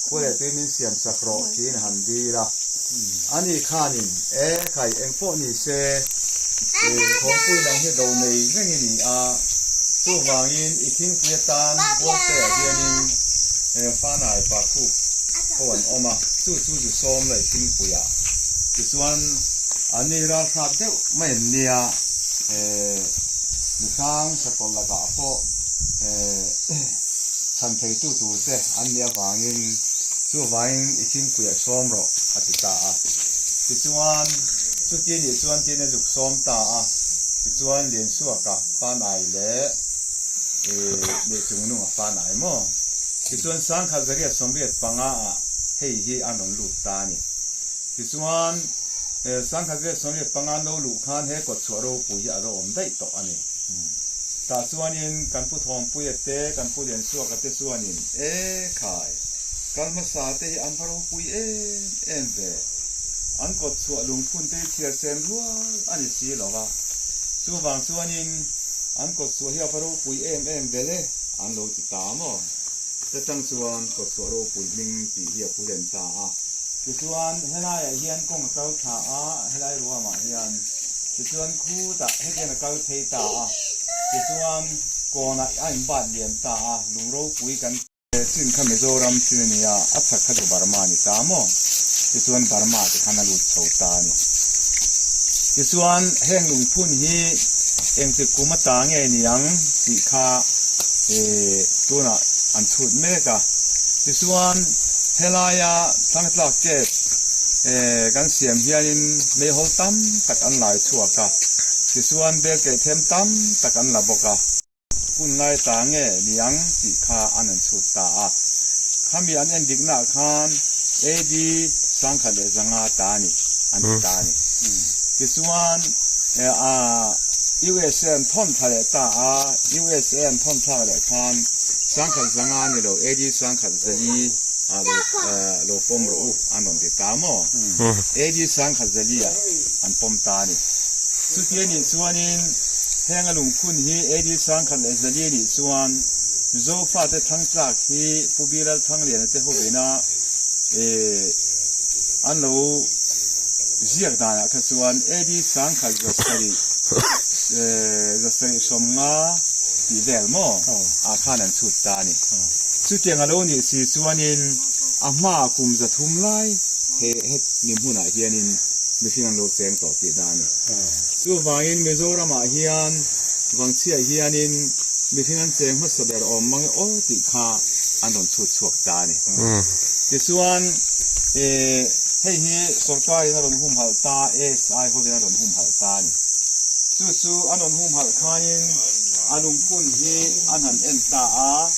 khua leh tui min siam sak rawh tiin a han dil a. Ani khanin e khai eng pawh ni se Thawmpui nang hi do nei reng i ni a, chuvangin i thingpui atan Buangte-ah hianin Fanai Pakhup ho an awm a, chu chu zu sawm leh thingpuiah tichuan an ni ralthlak deuh mai an nia, mihrang sakawlh lakah pawh chhan theitu tur te an nih avangin chuvangin i thingpuiah sawm rawh a ti ta a. Tichuan chuti nih chuan tin a zuk sawm ta a, tichuan Liansuaka Fanai leh Nehchungnunga Fanai maw? Tichuan Sangkhat zariat sawmriat panga ah hei hi an rawn lut ta a ni. Tichuan Sangkhat zariat sawmriat panga an lo luh khan he kawtchhuah ropui hi a lo awm daih tawh a ni. Tah chuanin kan Pu Thawmpuia te, kan Pu Liansuaka te chuanin e khai, kal hmasa te hi an va ropui em em ve. An kawtchhuah lungphun te hi chhiar sen rual a ni si lo va. Chuvang chuanin an kawtchhuah hi a va ropui em em vel e. An lo ti ta maw? Ta tang chuan kawtchhuah ropui hming tih hi a pu len ta a. Tichuan helaiah hian kawng a kal thla a, helai ruamah hian. Tichuan khutah hetiang a kal phei ta a. Tichuan kawnah a inbat lian ta a, lung ropui kan. Chin kha Mizoram chin a ni a, a chhak kha chu Burma a ni ta maw? Tichuan Burma te khan a lut chho ta a ni. Tichuan heng lungphun hi engtik kum ata nge niang tih kha tunah an chhut mek a. Tichuan helaia Thlangtlak Cave kan siam hianin meihawl tam tak an lai chhuak a, tichuan bel keh them tam tak an la bawk a. Hun lai ta nge niang tih kha an an chhut ta a. Khami an en diknaah khan AD 1100 ta a ni an ti ta a ni. Tichuan USA an thawn thla leh ta a, USA an thawn thlak leh khan 1100 ni lo AD 1104 ah lo pawm rawh u an rawn ti ta maw? AD 1104 ah an pawm ta a ni. Chuti a nih chuanin heng a lungphun hi AD 1104 nih chuan Mizo fate thangtlak hi Pu Bilal Thangliana te hovina an lo ziak danah kha chuan AD 1100 170 tih vel maw ah khan an chhut ta a ni. Chutiang a lo nih si chuanin a hma kum 300 lai he hemi hmunah hianin mihring an lo cheng tawh tih na a ni. Chuvangin Mizoramah hian Vangchhiah hianin mihring an cheng hmasa ber awm mang e aw tih kha an rawn chhut chhuak ta a ni. Tichuan hei hi sorkarin a rawn humhalh ta, ASI hovin a rawn humhalh ta a ni. Chu chu an rawn humhalh khanin a lungphun hi an han en ta a,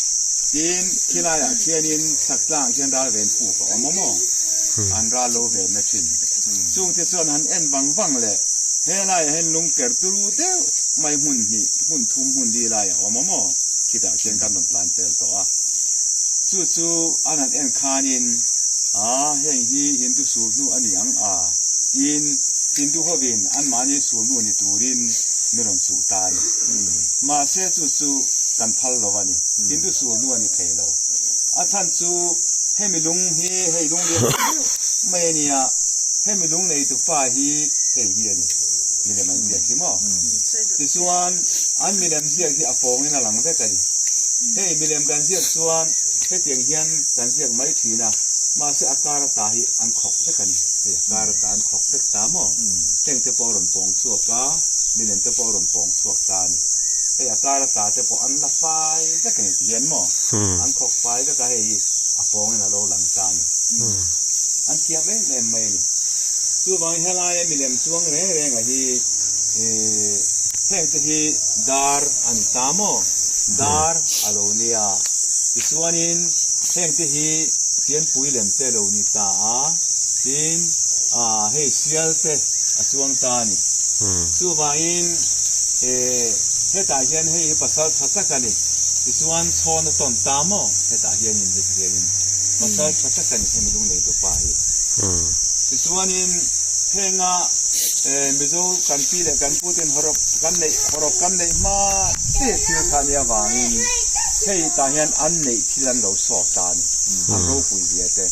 tin khilaiah khianin chhaktlangah khian ralven puk a awm a maw? An ral lo venna thin. Chungte chuan han en vang vang leh helaiah hian lung ker turu deuh mai hmun hnih, hmun thum, hmun li lai a awm a maw? Khitah khian kan rawn tlan pel tawh a. Chu chu an han en khanin, Aa, heng hi Hindu sulhnu a ni ang a, tiin Hindu hovin anmahni sulhnu ni turin min rawn chuh ta a ni. Mahse chu chu kan phal lo a ni. Hindu sulhnu a ni thei lo. A chhan chu hemi lung hi hei lung lian deuh mai a nia, hemi lung neitu pa hi hei hi a ni, milem an ziak hi maw? Tichuan an milem ziak hi a pawngin a lang vek a ni. Hei milem kan ziak chuan hetiang hian kan ziak mai thin a, mahse a kar ata hi an khawk vek a ni. Hei a kar ata an khawk vek ta maw? Heng te pawh a rawn pawng chhuak a, milem te pawh a rawn pawng chhuak ta a ni. Hei a kar ata te pawh an la fai vek a ni ti hian maw? An khawk fai vek a, hei hi a pawngin a lo lang ta a ni. An thiam em em mai a ni. Chuvangin helaia milem chuang reng reng a hi heng te hi dar a ni ta maw? Dar a lo nia. Tichuanin heng te hi fianpui lem te lo ni ta a, tin hei sial te a chuang ta a ni. Chuvangin hetah hian hei hi pasal tha tak a ni. Tichuan chhawn a tawn ta maw? Hetah hianin heti hianin pasal tha tak a ni hemi lung nei tupa hi. Tichuanin henga Mizo kan pi leh kan pu ten hawrawp kan neih hawrawp kan neih hma te thil kha nia vangin hei tah hian an neih thil an lo sawt ta a ni. An ropui zia te.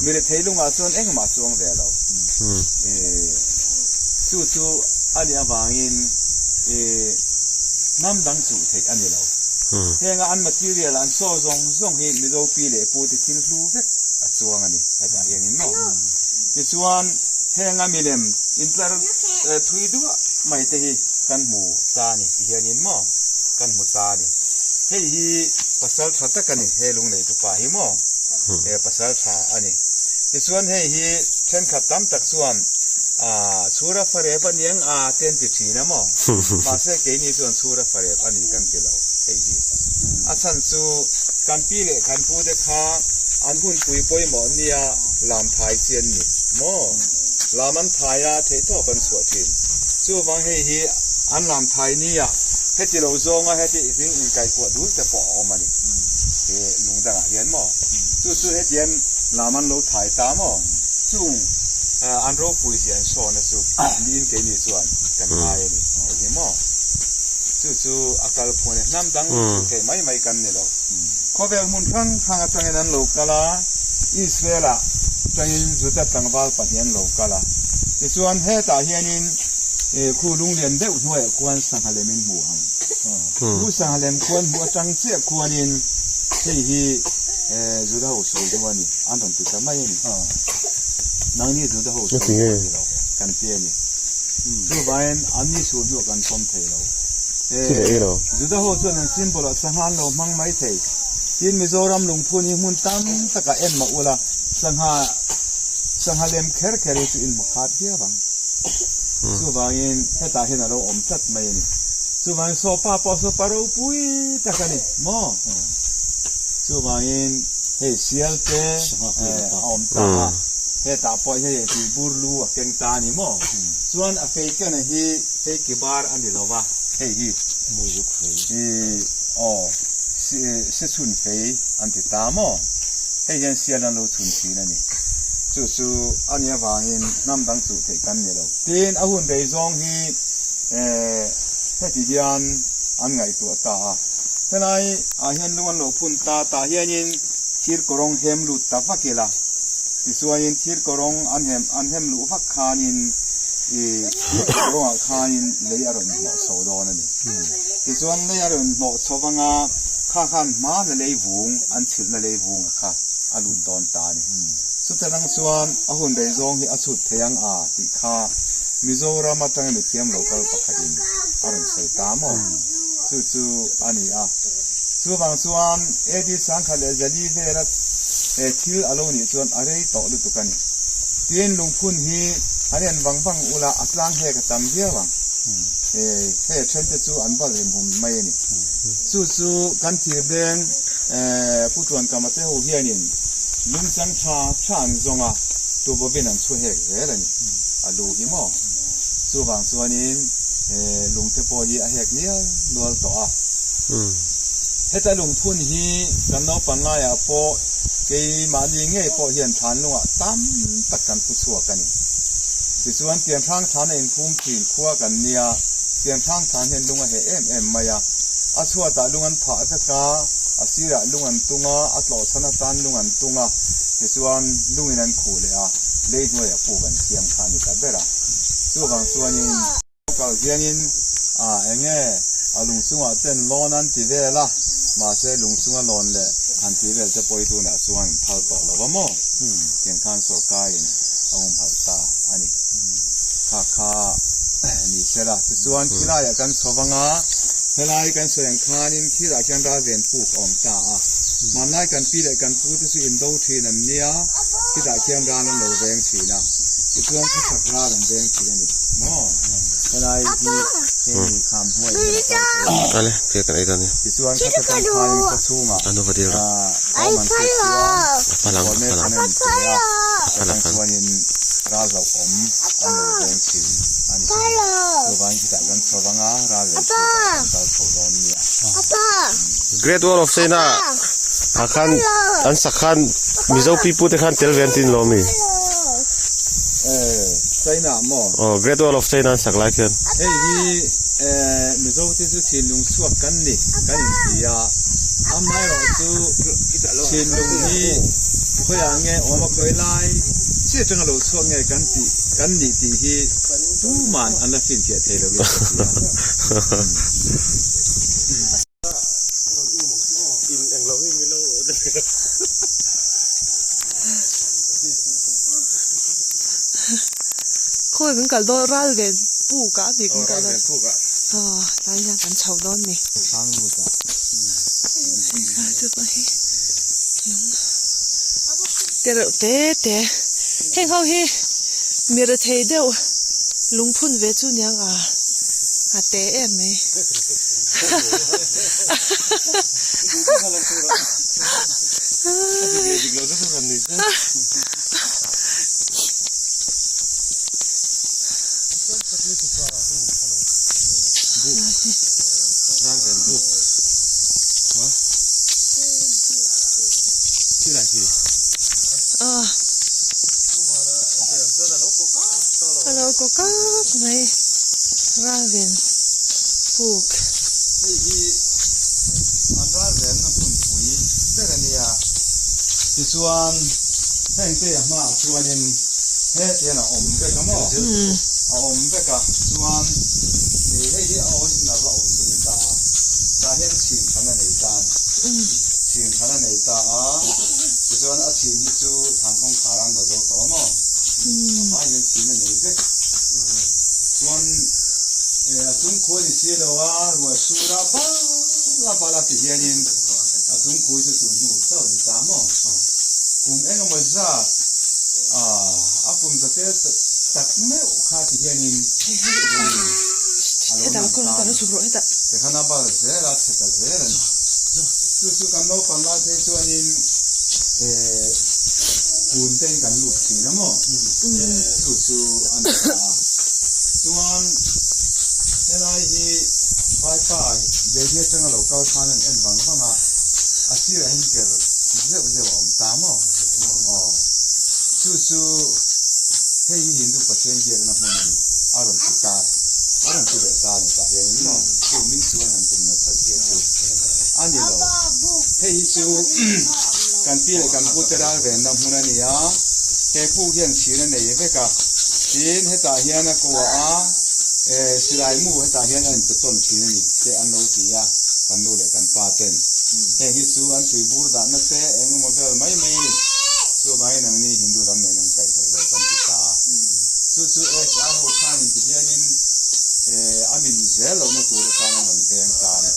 Mi rethei lungah chuan engmah chuang ve lo. Chu chu a nih avangin hnam dang chuh theih a ni lo. Henga an material an saw zawng zawng hi Mizo pi leh pu te thil hlu vek a chuang a ni hetah hianin maw. Tichuan henga milem intlar thui duah mai te hi kan hmu ta a ni ti hianin maw kan hmu ta a ni. Hei hi pasal tha tak a ni he lunglei tupa hi maw he pasal tha a ni. Tichuan hei hi thenkhat tam tak chuan Chhura farep a ni ang a te an ti thin a maw? Mahse keini chuan chhura farep a ni kan ti lo hei hi. A chhan chu kan pi leh kan pu te kha an hunpui pawimawh nia lam thai chi an ni maw? Lam an thai a theihtawp an chhuah thin. Chuvang hei hi an lam thai nia heti lo zawnga heti hring inkaihkuah dul te pawh a awm a ni he lung dangah hian maw? Chu chu hetiang lam an lo thai ta maw? Chung an ropui zia an sawna chu niin keini chuan kan ngai a ni. Eng hi maw? Chu chu a kal phung a ni. Hnam dang chu theih mai mai kan ni lo. Khawvel hmun hrang hrang atangin an lo kal a, Israel-ah tangin Juda tlangval pahnih an lo kal a. Tichuan hetah hianin khu lunglian deuh hnuaiah khuan sangha lem in hmu ang. Khu sangha lem khuan hmuh atang chiah khuanin hei hi Juda ho sawi hnu a ni. An rawn ti ta mai a ni. Nangni Juda ho sawi pawh a ni lo, kan ti a ni. Chuvangin anni suh hnuah kan pawm thei lo. Juda ho chuan an symbol ah sangha an lo hmang mai thei. Tin Mizoram lungphun hi hmun tam takah en mah ula sangha sangha lem kher kher hi chu in hmu khat viau ang. Chuvangin hetah hian a lo awm tlat mai a ni. Chuvangin sawpa pawh sawpa ropui tak a ni maw? Chuvangin hei sial te a awm ta a, hetah pawh hian hei tuibur lu a keng ta a ni maw? Chuan a fei kena hi fei ki bar a ni lo va, hei hi aw se chhun fei an ti ta maw? Hei hian sial an lo chhun thin a ni. Chu chu a nih avangin hnam dang chuh theih kan ni lo. Tin, a hun rei zawng hi heti hian an ngaihtuah ta a. Helai ah hian lung an lo phun ta tah hianin thir kawrawng hem lut ta vak ila. Tichuanin thir kawrawng an hem an hem luh vak khanin ih thir kawrawngah khanin lei a rawn hnawh chho dawn a ni. Tichuan lei a rawn hnawh chho vanga kha khan hmana lei vung an chhilhna lei vunga kha a lut dawn ta a ni. Chutah chuan a hun rei zawng hi a chhut thei ang a tih kha Mizoram atanga mithiam local pakhatin a rawn sawi ta maw? Chu chu a ni a. Chuvang chuan AD 1004 vela he thil a lo nih chuan a rei tawh lutuk a ni. Tin, lungphun hi han en vang vang ula a tlang hek a tam viau ang. Hei a thente chu an bal hem hum mai a ni. Chu chu kan thir deng Pu Tuankama te ho hianin lungchang tha tha an zawng a, tubawin an chhu hek zel a ni. A lu hi maw? Chuvang chuanin lungte pawh hi a hek nial nual tawh a. Heta lungphun hi kan naupang laiah pawh keimahni ngei pawh hian thlan lungah tam tak kan pu chhuak a ni. Tichuan Tianhrang thlan a inphum thin khua kan nia, Tianhrang thlan hian lung a heh em em mai a. A chhuatah lung an phah vek a, a sirah lung an tung a, a tlawhchhan atan lung an tung a, tichuan lungin an khuh leh a, lei hnuaiah puk an siam kha a ni ta ber a. Chuvang chuanin kal hianin a eng nge a lung chungah ten lawn an ti vel a, mahse lung chunga lawn leh han ti vel te pawh hi tunah chuan an phal tawh lo va maw? Tiang khan sawrkaiin a humhalh ta a ni. Kha kha ni se la. Tichuan khilaiah kan chho vang a, helai kan sawi ang khanin khilah khian ralven puk a awm ta a. Hmanlai kan pi leh kan pu te chu indo thin an nia, khitah khian ral an lo veng thin a. Tichuan khawchhak ral an veng thin a ni maw? Helai hi he mi kham hnuai hian a kal thei a. Ale, thil kan ei dawn nia. Tichuan khawchhak an khain khawchhungah A nu va dil rawh. thawm an hriat chuan A palang, a Kawlme palang. khan an pe a, A pal, a atang pal. chuanin ral hlauhawm an lo veng thin a ni. Chuvangin khitah kan chho vang a, ral leh chhukah kan kal chho dawn nia. Great Wall of China ah khan an sak khan Mizo pipu te khan tel ve an tin lo ami? China ah maw? Aw, Great Wall of China an sak lai khian. Hei hi Mizo te chu thinlung chhuak kan ni kan inti a, amaherawh chu thinlung hi khawiah nge awm a khawi lai chiah atanga lo chhuak nge kan tih kan nih tih hi tuman an la finfiah thei lovin ka hria. Khawi kan kal dawn ral ve puk ah ni kan kal dawn aw tlai hian kan chho dawn ni. Te reuh te te heng ho hi mi rethei deuh lungphun ve chu niang a a te em mai. Alo kaw kak mai ralven puk. Hei hi an ralvenna hmunpui ber a nia. Tichuan heng te a hmaah chuanin hetiang a awm vek a maw? A awm vek a, chuan hei hi a original la awm chu ni ta a, tah hian chhin khan a nei ta a ni. Chhin khan a nei ta a, tichuan a chhin hi chu thlan kawngkhar an la zo tawh a maw? A hmai hian chhin a nei vek. Chuan. si lo a, ruah sur a bal a bal a ti hianin a chung kui chu tun hnu chauh a ni ta maw? Kum eng emaw zat a kum za tel tak meuh kha ti hianin ruiin a lo nam ta a ni. Tikhan a bal zel a, chhe ta zel a ni. Chu chu kan naupang lai phei chuanin kun tein kan lut thin a maw? Chu chu a ni ta a. Chuan helai hi Vaipa Delhi atanga lo kal khan an en vang vang a, a sirah hian ker zeuh zeuh a awm ta maw? Aw. Chu chu hei hi Hindu Pathian biakna hmun a ni, a rawn ti ta, a rawn ti leh ta a ni tah hianin maw? Chu min chu an han tum nasat zia chu a ni lo. Hei hi chu kan pi leh kan pute ral venna hmun a ni a, he puk hian chhir a nei vek a, tin hetah hian a kuah a, silai mu hetah hian a inpe tawn thin a ni te an lo ti a, kan nu leh kan pa ten. Heng hi chu an tui bur dahna te eng emaw vel mai mai a ni. Chuvangin nangni Hindu lam nen an kaihhnawih lo kan ti ta a. Chu chu SR ho khan inti hianin a min zel lohna tur atan an rawn veng ta a ni.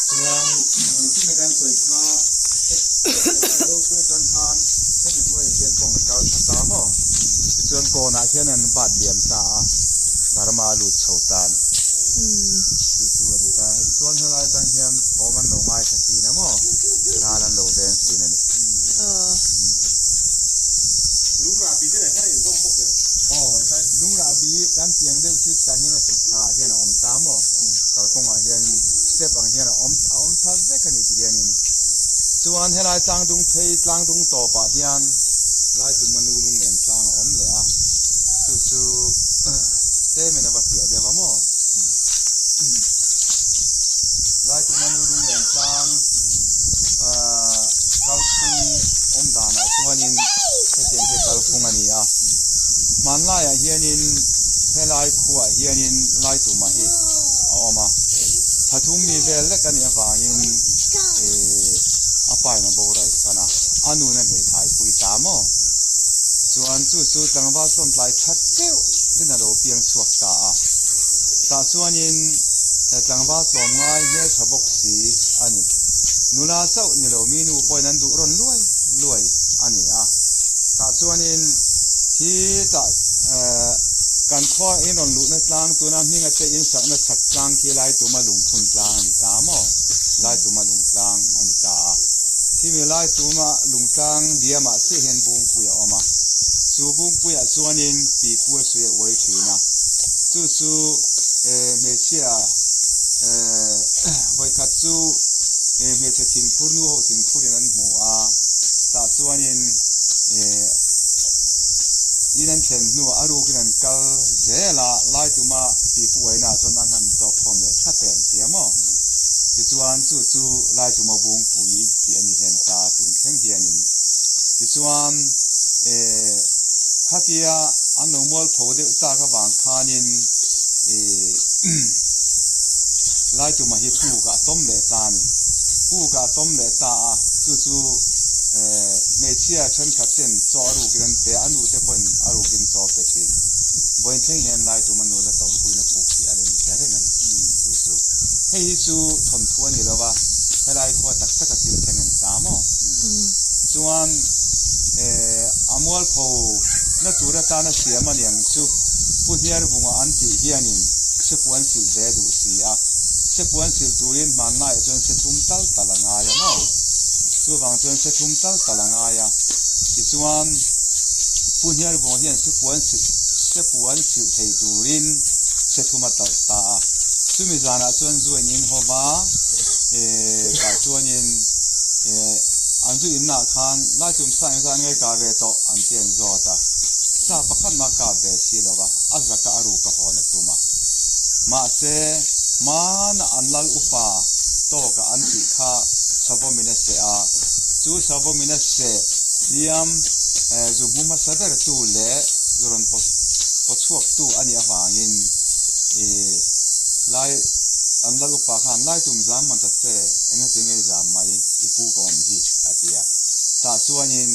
Chuan mitin kan sawi kha helai ropui atang khan hemi hnuaiah hian kawng a kal tha ta maw? Tichuan kawnah hian an bat liam ta a, Burma a lut chho ta a ni. Chu chu a ni ta. Chuan helai atang hian thawm an lo ngaithla thin a maw? Ral an lo veng thin a ni. Lungrahbi te nen khan a inzawm bawk em? Aw, lungrahbi kan tiang deuh chu tah hian a chhuk thlaah hian a awm ta maw? Kalkawngah hian step ang hian a awm a awm thla vek a ni ti hianin chuan helai tlangdung phei tlangdung tawpah hian Laituma nu lunglen tlang a awm leh a, chu chu tlemin a va piah deuh a maw? Laituma nu lunglen tlang kalphung awm danah chuanin hetiang hi kalphung a ni a, hmanlaiah hianin helai khuaah hianin Laituma hi a awm a, thla thum mi vel lek a nih avangin ih a pain a boral san a, a nun a hmeithai pui ta maw? Chuan chu chu tlangval tawntlai tha deuh vin a lo piang chhuak ta a, tah chuanin tlangval tlawmngai hmeltha bawk si a ni. Nula chauh ni lo mi nu pawhin an duh rawn luai luai a ni a, tah chuanin khi tah Kan khua in rawn luhna tlang tuna hminga te in sakna chhak tlang khi Laituma lungphun tlang a ni ta maw? Laituma lung tlang a ni ta a. Khimi Laituma lung tlang diamah chiah hian Bungpui a awm a. Chu Bungpuiah chuanin pipu a sui a uai thin a. Chu chu hmeichhia vawikhat chu hmeichhe thingphur nu ho thingphurin an hmu a. Tah chuanin. In an thlen hnuah a rukin an kal zel a, Laituma pipu uaina ah chuan an han tawk khawm leh tha pen tia maw? Tichuan chu chu Laituma Bungpui tih a ni hlen ta tun thleng hianin. Tichuan eh khatia an lo mualpho deuh tak avang khanin eh Laituma hi puk ah a tawm leh ta a ni. Puk ah a tawm leh ta a, chu chu. Hmeichhia thenkhat ten chaw a rukin an pe a, a nute pawhin a rukin chaw a pe thin. Vawiin thleng hian Laitum a nu la tawmpuiin a puk tih a la ni ta reng a ni. Chu chu. Hei hi chu thawnthu a ni lo va, helai khua tak taka thil thleng a ni ta maw? Chuan a mualpho na tur atana siam a niang chu Pu Hniarvunga an tih hianin sepuan silh ve duh si a, sepuan silh turin hmanlaiah chuan se thum tal tal a ngai a maw? Chuvang chuan se thum tal tal a ngai a, tichuan Pu Hniarvunga hian sepuan sepuan silh thei turin se thum a talh ta a. Chumi zanah chuan zu an in ho va, tah chuanin an zu innaah khan Laitum sa engzah an ngai kah ve tawh an ti an zawt a, sa pakhat mah kap ve si lo va, a zaka a ruk a hawn a tum a. Mahse, hmana an lal upa tawka an tih kha Savawmin a seh a, chu Savawmin a seh hliam zu hmu hmasa ber tu leh zu rawn paw chhuak tu a nih avangin ih lai an lal upa khan Laitum zam man ta che engati nge zam mai i pu ka awm hi a ti a, tah chuanin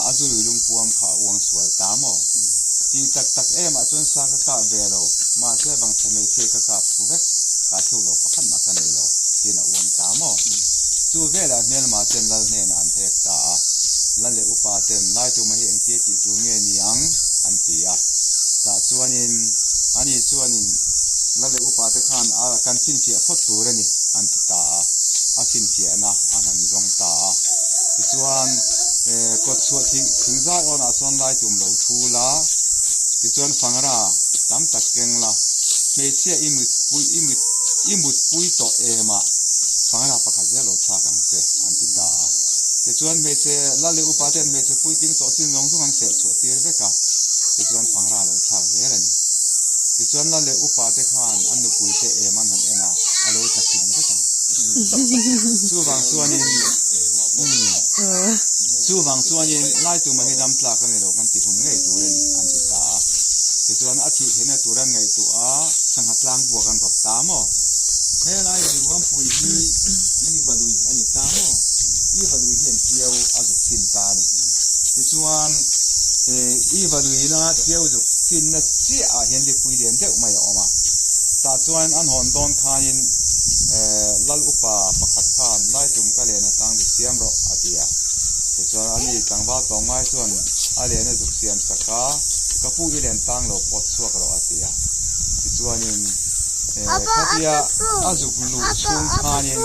a zu lui lungpuam kha a uang sual ta maw? Tih tak tak em ah chuan sa ka kah ve lo, mahse vangchhe hmeichhia ka kap thu vek, kah thluk lo pakhat mah ka nei lo, tiin a uang ta maw? Chu velah hmelma ten lal hnenah an hek ta a, lal leh upa ten Laituma hi engtia tih tur nge ni ang? an ti a. Tah chuanin ani chuanin lal leh upa te khan a kan finfiah phawt tur a ni, an ti ta a, a finfiahna an han zawng ta a. Tichuan, kawtchhuah thingzai awnah chuan lai tum lo thu la, tichuan fangra tam tak keng la, hmeichhia i mutpui i mut i mutpui tawh emah fangra pakhat zel lo chhak ang che, an ti ta a. Tichuan hmeichhe la leh upa ten hmeichhe puitling tawh chin zawng zawng an feh chhuah tir vek a, tichuan fangra lo thlak zel a ni. Tichuan la leh upa te khan an nupui te em an han en a, a lo tla kim vek a. Chuvang chuanin Chuvang chuanin Ngaituma hi dam tlak a ni lo kan ti hlum ngei tur a ni an ti ta a. Tichuan a thih theihna tur an ngaihtuah a, sangha tlang buak an rawt ta maw? Helai Vairuampui hi Iva lui a ni ta maw? Iva lui hian Tiau a zuk chin ta a ni. Tichuan Iva luina Tiau zuk chinna chiah ah hian lipui lian deuh mai a awm a. Tah chuan an hawn dawn khanin Lal upa pakhat khan Laitum ka len atang zu siam rawh a ti a. Tichuan ani tlangval tawng ngai chuan a len a zuk siam sak a, ka pu i len tang lo pawt chhuak rawh a ti a. Tichuanin khatia a zuk luh chhung khanin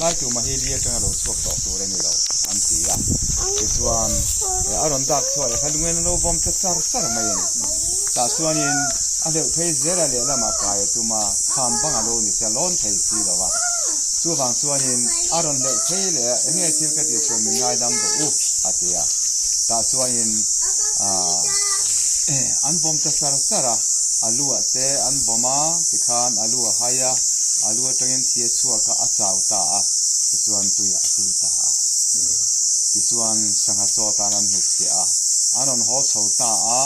Laituma hi li atanga lo chhuak tawh tur a ni lo an ti a. Tichuan a rawn dak chhuah leh kha lunglen a lo vawm ta char char mai a ni. Tah chuanin a hleuh phei zel a lehlamah kai a tum a, kham bang a lo ni se a lawn thei si lo a. Chuvang chuanin a rawn hleuh phei leh a, enge thil ka tih chuan min ngaidam rawh u a ti a. Tah chuanin an vawm ta char char a, a lu ah te an vawm a, tikhan a lu a hai a, a lu atangin thi a chhuak a, a chau ta a, tichuan tui ah a pil ta a. Tichuan sangha chaw tan an hnutchhiah a, an rawn haw chho ta a,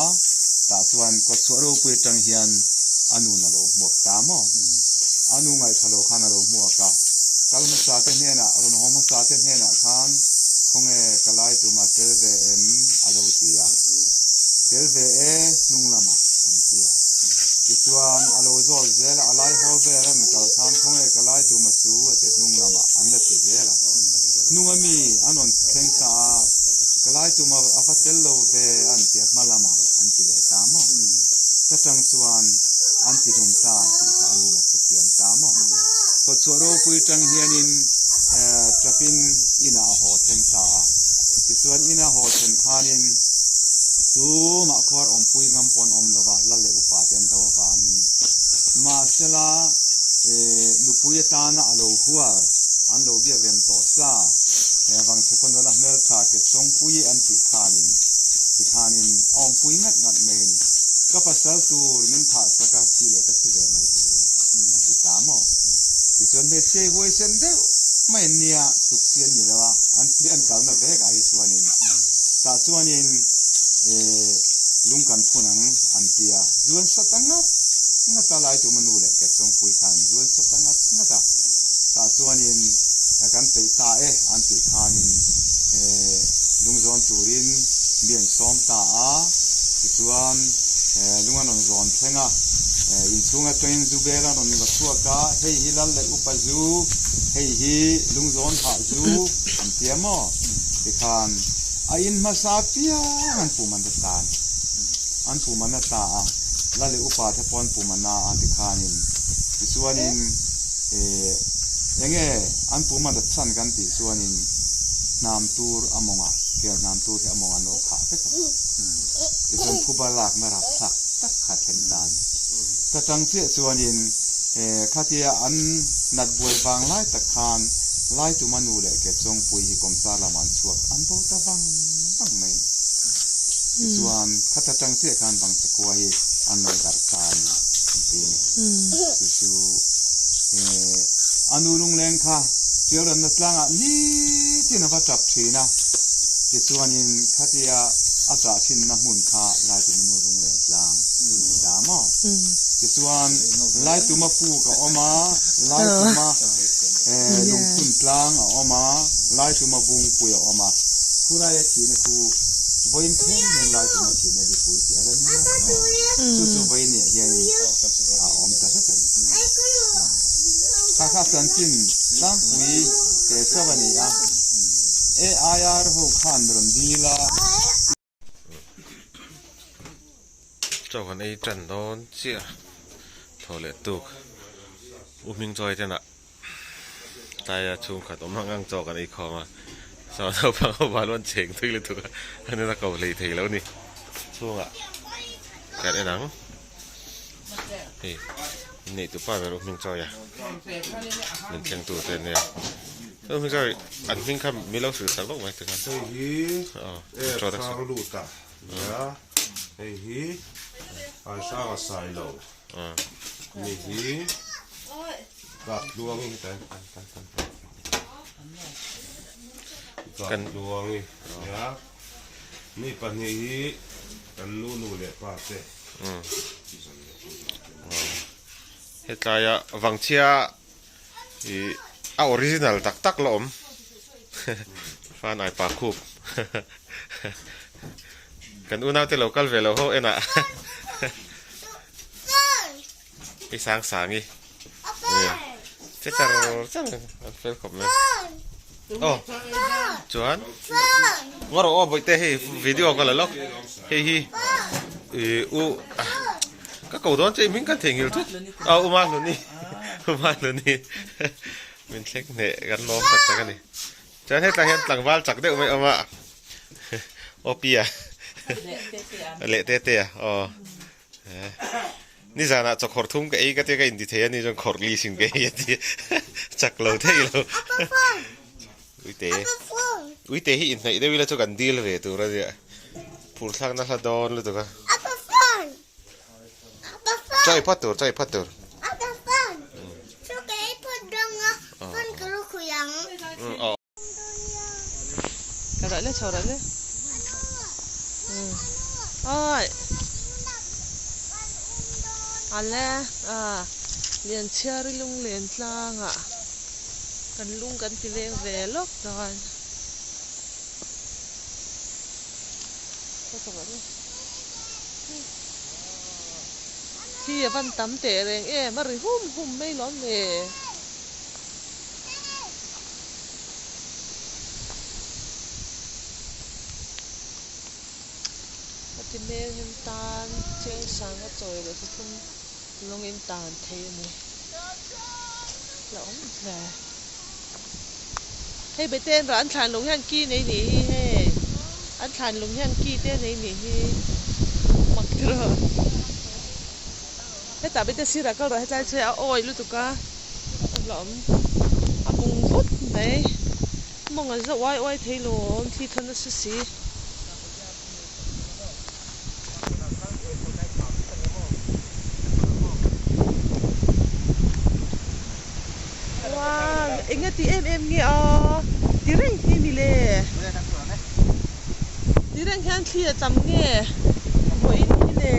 tah chuan kawtchhuah ropui atang hian a nun a lo hmuak ta maw? A nu ngaihṭha lo khan a lo hmuak a, kal hmasa te hnenah, rawn haw hmasa te hnenah khan khawnge ka lai tuma tel ve em? a lo ti a, tel ve e hnung lamah an ti a. Tichuan a lo zawt zel a, a lai haw vel a mi kal khan khawnge ka lai tuma chu a ti hnung lamah an la ti zel a. Hnunga mi an rawn thleng ta a, ka lai tuma a va tel lo ve an ti a, hma lamah an ti leh ta maw? Ta tang chuan an ti hlum ta tih kha a nun a hrethiam ta maw? Kawtchhuah ropui tang hianin tapin inah a haw thleng ta a, tichuan ina haw thlen khanin tumah khuar awmpui ngam pawn awm lo va, lal leh upa te an hlo avangin. Mahsela nupui atana a lo hual an lo biak rem tawh sa, Vangchhe khawnawla hmeltha ke chawngpui an tih khanin tikhanin a awmpui ngat ngat mai a ni. Ka pasal tur min thah sak a, thi leh ka thi ve mai tur a ni, a ti ta maw? Tichuan hmeichhia hi huaisen deuh mai an nia, tluk chi an ni lo a, an thi an kalna vek ah hi chuanin tah chuanin lung kan phun ang an ti a, zuan sa ta ngat ngat a, Laituma nu leh Ketchawngpui khan zuan sa ta ngat ngat a, tah chuanin kan peih ta e an tih khanin lungzawn turin mi an sawm ta a, tichuan lung an rawn zawn thleng a, inchhung atangin zu bel an rawn la chhuak a, hei hi lal leh upa zu, hei hi lungzawn hah zu an tia maw? Tikhan a in hmasa piang an pum an ta ta a ni. An pum an la ta a, lal leh upa te pawh an pum an la a tikhanin tichuanin Enge an pum a dat chhan kan tih chuanin hnam tur a mawngah kel hnam tur hi a mawng an lo khah vek a, tichuan phuba lakna rapthlak tak kha thleng ta a ni. Ta tang chiah chuanin khatia an nat buai vang lai tak khan Laituma nu leh Kepchawngpui hi kawmchar lamah an chhuak an bo ta vang vang mai a ni. Tichuan khata tang chiah khan Vangchakua hi an lo darh ta a ni an ti a ni. Chu chu a nu lungleng kha Tiauramna tlangah nitin a va tap thin a, tichuanin khatia a chah thinna hmun kha Laituma nu lungleng tlang a ni ta maw? Tichuan Laituma puk a awm a, Laituma lungphun tlang a awm a, Laituma bungpui a awm a, khulaia thihna khu. Vawiin thleng hian lai tum a thin a lipui tih a rem mek a, chu chu vawiin ah hianin a awm ta vek a ni. Kha kha chanchin tlangpui tel chauh a ni a, AIR ho khan rawn dil a. Chaw kan ei tan dawn chiah thaw leh tuk u hming chawi ten ah tlaia chhungkhat awm ang ang chaw kan ei khawm a saw naupang ho bal an cheng thui lutuk a a nuna ko hlei thei lo a ni chhungah kan en ang hei inneih tu pa ber u hming chawi a min thleng tur te ania u hming chawi an hming kha min lo hrilh sak lawk mai te khan hei hi air hrang lut a nia hei hi ai hrang a sai lo mi hi kap tluang hi tan kap tluang hi nia mi pahnih hi kan nu nu leh pa te Hetlaia Vangchhia ih a original tak tak la awm fan ai pa khup kan unau te lo kal ve lo ho en ah i sang sang i che char char an fel khawp mai aw chuan ngaw rawh aw bawihte hei video ka la lawk hei hi ih u Ka ko dawn che hming kan theihnghilh thut a Uma Hluni Uma Hluni min thleng hneh kan lawm tak tak a ni chuan hetlai hian tlangval chak deuh mai a awm a aw pi a leh te te a aw nizanah chawkhawrh thum ka ei ka tia ka inti thei a ni chuan khawrh li sin ka ei a ti chak lo thei lo uite uite hi inhnaih deuh ila chu kan dil ve tur a nia phur thlakna hla dawn lutuk a. Chai phat tur chai phat tur. Lianchhiari lunglen tlangah kan lung kan ti leng ve lawk dawn. Thi a van tam teh reng em a ri hum hum mai lawm le. A ti hmel hian tan cheng sanga chawi leh thuthlum lawngin tan thei a ni. La awm hle. Hei bete an rah an thlan lung hian ki nei nih hi hei an thlan lung hian ki te nei nih hi mak ti rawh hetah bete sirah kal rawh hetlai chu hei a awi lutuk a a hlauhawm a bung vut mai mawng an zawh uai uai thei lo awm thi thawn nasa si. Wow, eng a ti em em nge a? Ti reng hi ni le. Ti reng hian thli a tam nge? Vawiin hi le.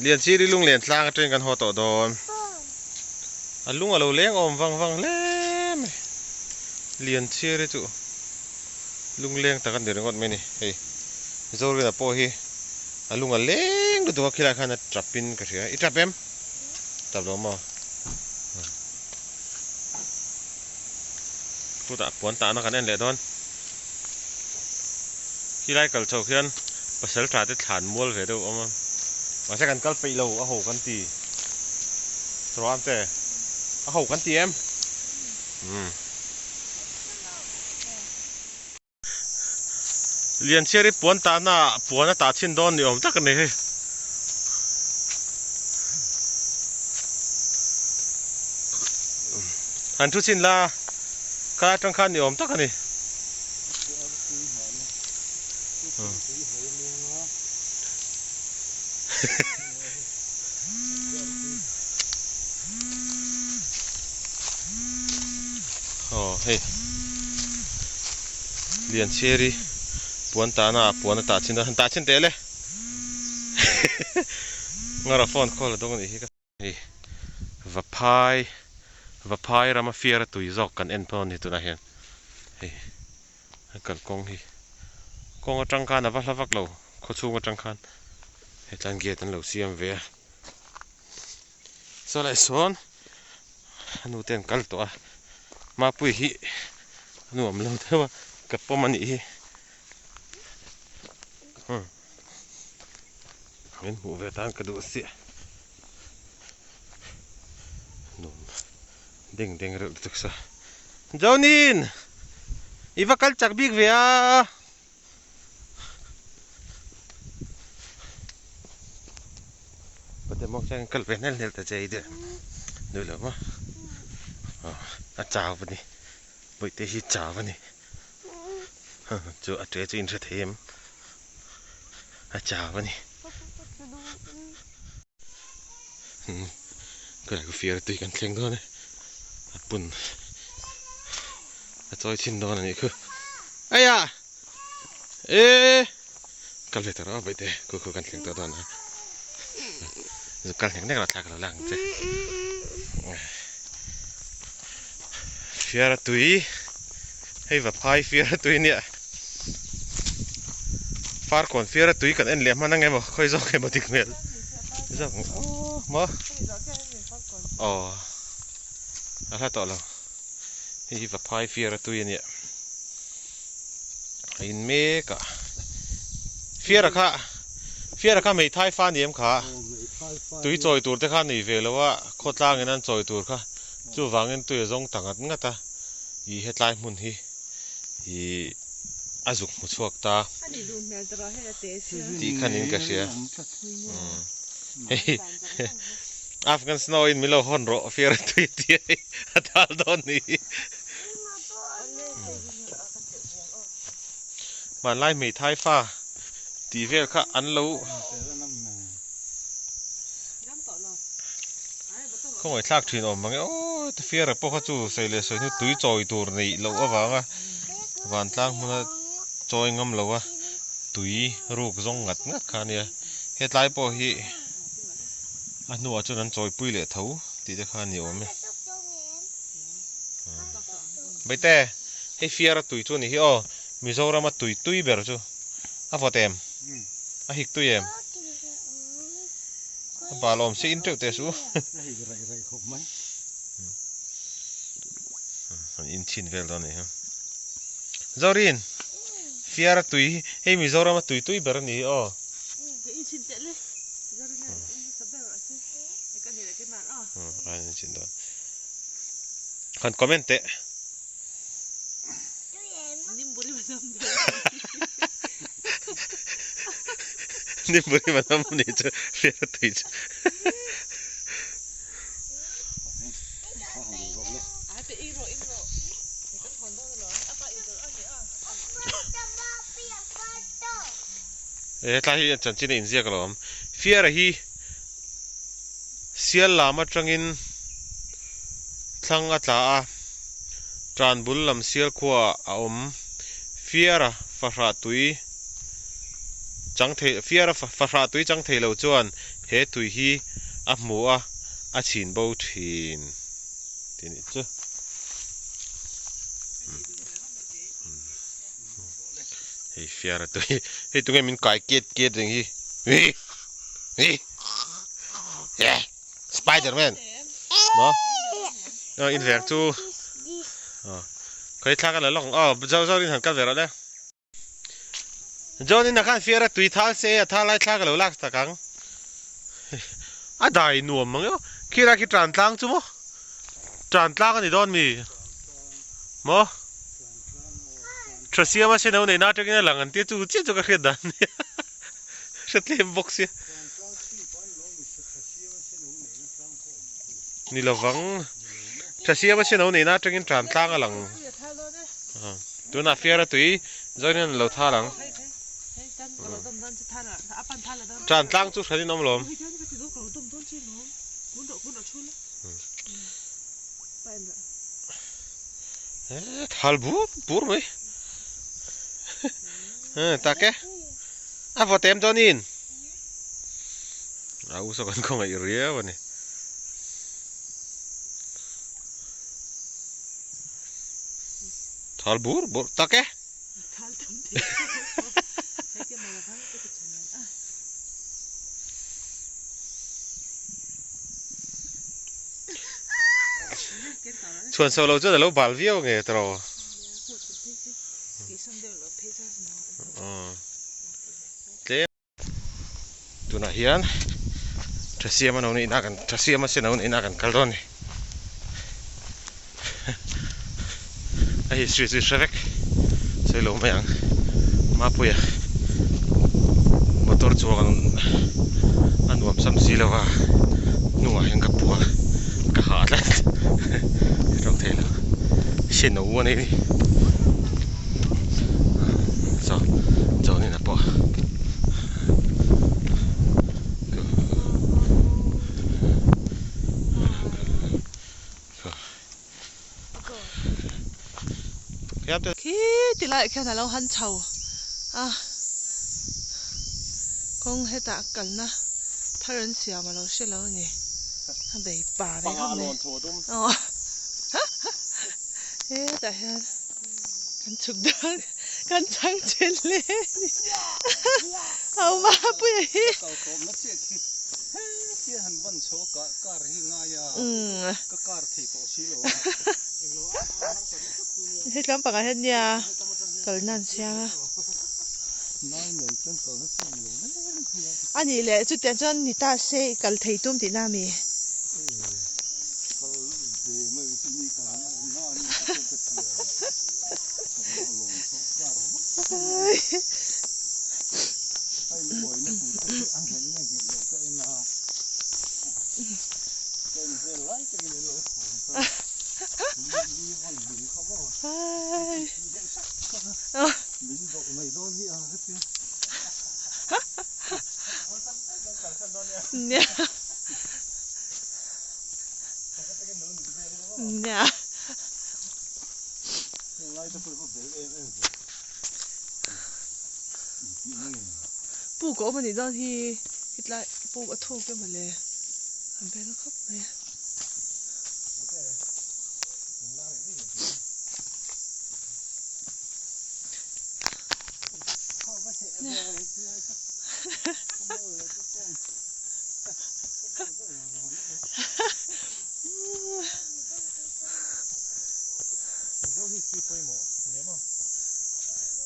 Lianchiri lunglen tlang atangin kan haw tawh dawn. A lung a lo leng awm vang vang hle mai. Lianchiri chu lungleng tak a ni ringawt mai a ni. Hei Zorina pawh hi a lung a leng lutuk a khilai khan a tap in ka hria. I tap em? Tap lo maw? Chutah puan tahna kan en leh dawn. Khilai kal chho khian pasal tha te thlan mual ve deuh a awm a, mahse kan kal peih lo a ho kan ti Rawam te a ho kan ti em? Umm. Lianchhiari puan tahna ah puan a tah chhin dawn ni awm tak a ni hei. Han thu chhin la. Kha atang khan ni awm tak a ni. Aw hei Lianchhiari puan tahna ah puan a tah chhin a han tah chhin teh le Ngara phone call a dawng a nih hi ka. Hei Vaphai Vaphai rama fiar a tui zawk kan en pawh a ni tunah hian hei a kalkawng hi kawng atang khan a va hla vak lo khawchhung atang khan hetlan gate an lo siam ve a saw leh sawn a nu te an kal tawh a mapui hi a nuam lo deuh a ka pawm a nih hi umm min hmuh ve tan ka duh chiah. Nuam deng deng reuh lutuk sa. Jonin! I va kal chak bik ve a! Pate mawk chuan kal ve hnel hnel ta che i deuh. Nui lo maw? A chau a ni. Bawihte hi chau a ni. Chu a ṭe chu in hre thei em? A chau a ni. Ka fiar tui kan thleng dawn e. A pun a chawi chhin dawn a nih khu. Aya! E! Kal ve ta rawh baihte khu khu kan thleng tawh dawn a. Zuk kal hnek hnek rawh thlak lo la ang che. Fiara tui hei va phai fiara tui nia Farkawn fiara tui kan en leh hman ang emaw khawi zawk emaw dik hmel zawk ang aw maw aw a hla tawh lo hei hi va phai fiara tui ania a in mek a fiara kha fiara kha hmeithai fa ni em kha tui chawi tur te kha nei ve lo a khawtlang in an chawi tur kha chuvangin tui a zawng ta ngat ngat a ih hetlai hmun hi ih a zuk hmu chhuak ta tih khan in ka hria hei Afghan snow in min lo hawn rawh fiara tui tih a a dal dawn ni hi. Hmanlai hmeithai fa tih vel kha an lo khawngaih thlak thin awm mange aw ti fiara pawh kha chu sawi leh sawi hnu tui chawi tur neih loh avanga vantlang hmuna chawi ngam lo a tui ruk zawng ngat ngat kha a nia hetlai pawh hi a hnuah chuan an chawipui leh tho tih te kha a ni awm e. Baite, hei fiara tui chu a ni hi aw, Mizorama tui tui ber chu a vawt em? A hik tui em? A bal awm si in teuh teh suh. A hik raih raih khawp mai. An in chhin vel dawn a ni hi. Zorin, fiara tui hi hei Mizorama tui tui ber a ni hi aw. An in chhin dawn. Han comment teh. Nimburi manam ni chu fiara tui chu. Hetlai hi chanchin a inziak alawm. Fiara hi Sial lam atangin thlang a tla a, tan bul lam sial khuaah a awm. Fiara fahrah tui chang thei Fiara fahrah tui chang thei lo chuan he tui hi a hmu a, a chhin bo thin tih a nih chu. Hei fiara tui hei tunge min kai ket ket reng hi hi hi Spiderman maw aw in vek chu aw khawi thlak a la lawk ang aw zo zo in han kal ve rawh le John in a khan fiara tui thal se a thal lai thlak a lo lak tak ang a dai nuam mang emaw khilai khi tan tlang chu maw Tan tlang a ni dawn mi? Maw? Tha siam a seno neihna atangin a lang an tia chu chiah chu ka hriat dan nia. Hre tlem bawk sia. Ni lovang. Tha siam a seno neihna atangin tan tlang a lang. Tunah fiara tui zawin hian a lo thal ang. Tan tlang chu hran in awm lawm. Thal bur bur mai tak e a vawt em chuanin a u saw kan khawngaih riau a ni. Thal bur bur tak e. Thal tam thei Chhuan so lo chuan a lo bal viau nge tawh. Tlem. Tunah hian Thasiama no nihna kan Thasiama se no nihna kan kal dawn a ni. A history chu i hre vek sawi lo mai ang. Mapuia motor chuang a nuam sam si lo va hnungah hian ka pua ka hah tlat tawng thei lo se no a nei ni saw Johnny-a pawh. Khi ti laiah khian a lo han chho a, kawng hetah kalna thar an siam a lo hre lo a ni, a bei pa ve khawp mai aw hetah hian kan chhuk dawn kan chhang che hle a ni a awm a puia hi. He tlang pakhat hian nia kalna an siam a. A nih leh chutiang chuan ni ta se i kal thei tum tihna a mi? Nia. Nia. Puk a awm a nih dawn hi hetlai puk a thuk emaw le a bel khawp mai a.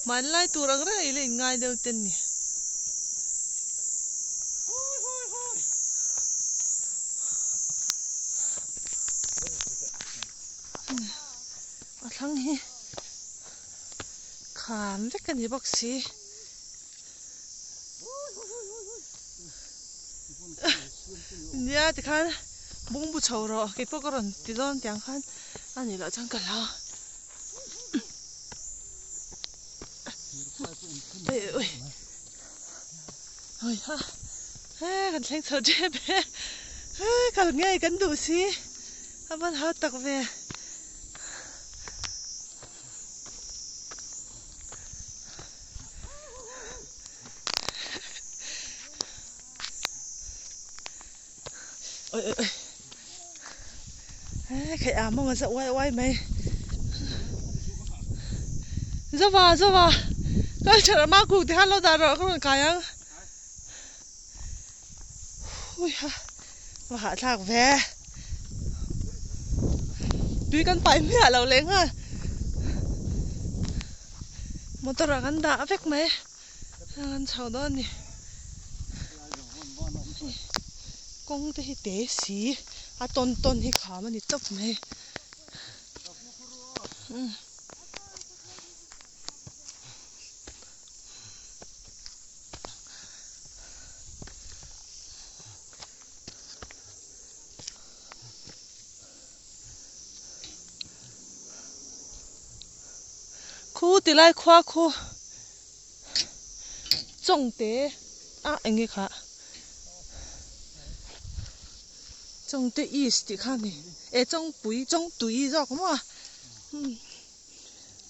Hmanlai tur ang reng ila inngai deuh te ni. A thlang hi kham vek a ni bawk si. Nia tikhan bungbu chho rawh keipawh ka rawn ti dawn tiang khan a nih loh chuan ka hlau. Ui ha he kan thleng chho tep e he kal ngei kan duh si a van hau tak ve. Oi oi oi he khai a mawng a za uai uai mai zawa zawa kal tha ma kuk te khan lo dah rawh ka rawn kai ang hui ha va hahthlak ve tui kan pai hmiah lo leh nghal motor ah kan dah vek mai. An chho dawn a ni. Kawng te hi te si a tawn tawn hi kham a ni tawp mai. Khu tilai khua khu. Chawngte ah eng nge kha Chawngte East tih kha a ni eh Chawngpui Chawngtui zawk maw umm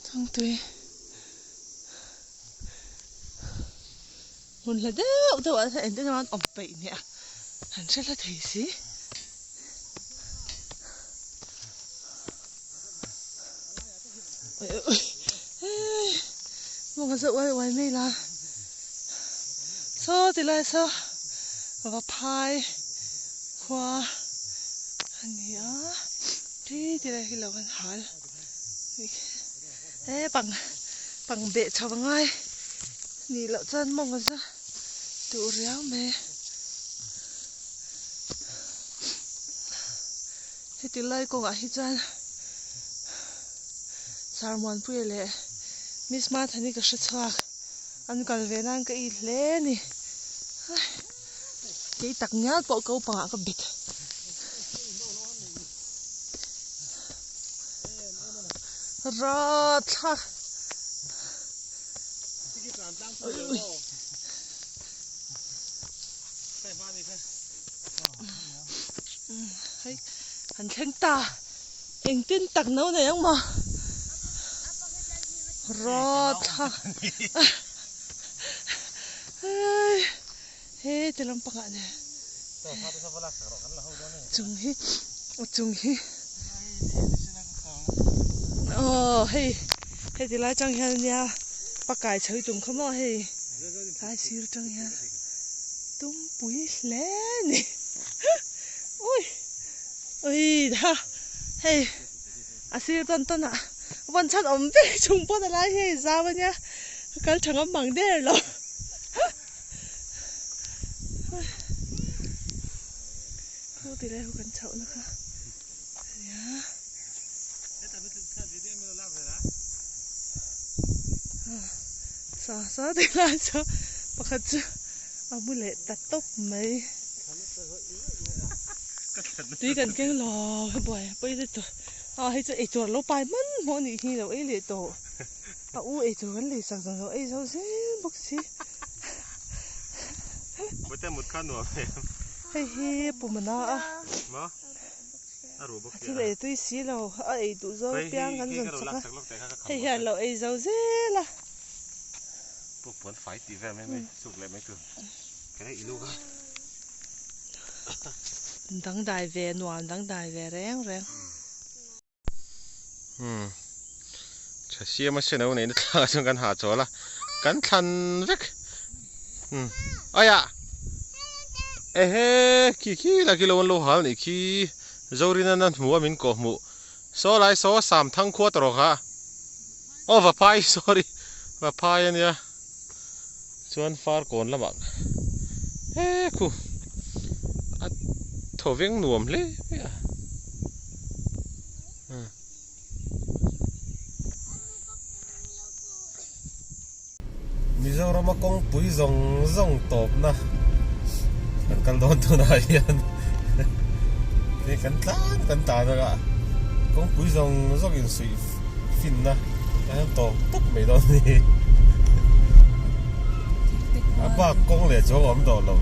Chawngtui hmun hla deuh deuh ah hian engtin emaw an awm peih nia an hre hla thei si. Mawng a za uai uai mai la. Saw ti lai saw Vaphai khua a ni a, khi ti lai hi lo an hal he pang pang beh chho a ngai nih loh chuan mawng a za duh riau mai. Heti lai kawngah hi chuan Sarmuanpuia leh Miss Mathani ka hre chhuak an kal ve nan ka it hle a ni kei tak ngial pawh ko pangah ka bet Rathlak Hei an thleng ta engtin tak no nei ang maw rawthlak hei he ti lampangah nen chung hi a chung hi aw hei heti lai atang hian ania pakai chho i tum kha maw hei tlai sir atang hian. Tumpui hle a ni ui ui ha hei a sir tawn tawn ah vawn chhan awm vek chung pawn a lai hi a inzau a nia ka kal tha ngam mang der lo khu ti lai ho kan chhoh na kha ania sa sa ti lai chu pakhat chu. A mu leh ta tawp mai. Tui kan keng lo he buai a pawi lutuk. A hei chu eitur a lo pai hman hmawh a nih hi lo ei leh tawh. A u eitur kan lei sak zawng zawng ei zo zel bawk si. Bawihte mut kha nuam em? Hei hi pumana a. Maw? A ruh bawk sia. Thil ei tui si lo a ei duh zo piang kan zawn chak a. Hei hian lo ei zo zel a. Puk puan fai tih vel mai mai suk leh mai tur kher i luk a. Dangdai ve nuam dangdai ve reng reng. Umm tha siam a seno neihna thlangah chuan kan hahchawl a kan thlan vek umm aiah ehe khi khi lah khi lo an lo hal nih khi Zorina na hmu a min kawh hmuh saw lai saw Samthang khua tawh rawh kha. Aw Vaphai sorry Vaphai a nia chuan Farkawn lamah he khu a thaw veng nuam hle mai a. Mizorama kawngpui zawng zawng tawpna kan kal dawn tunah hian hei kan tlan kan tan a kawngpui zawng zawng insuih finna a hian tawp tawp mai dawn a ni a bak kawng leh chuang a awm tawh lo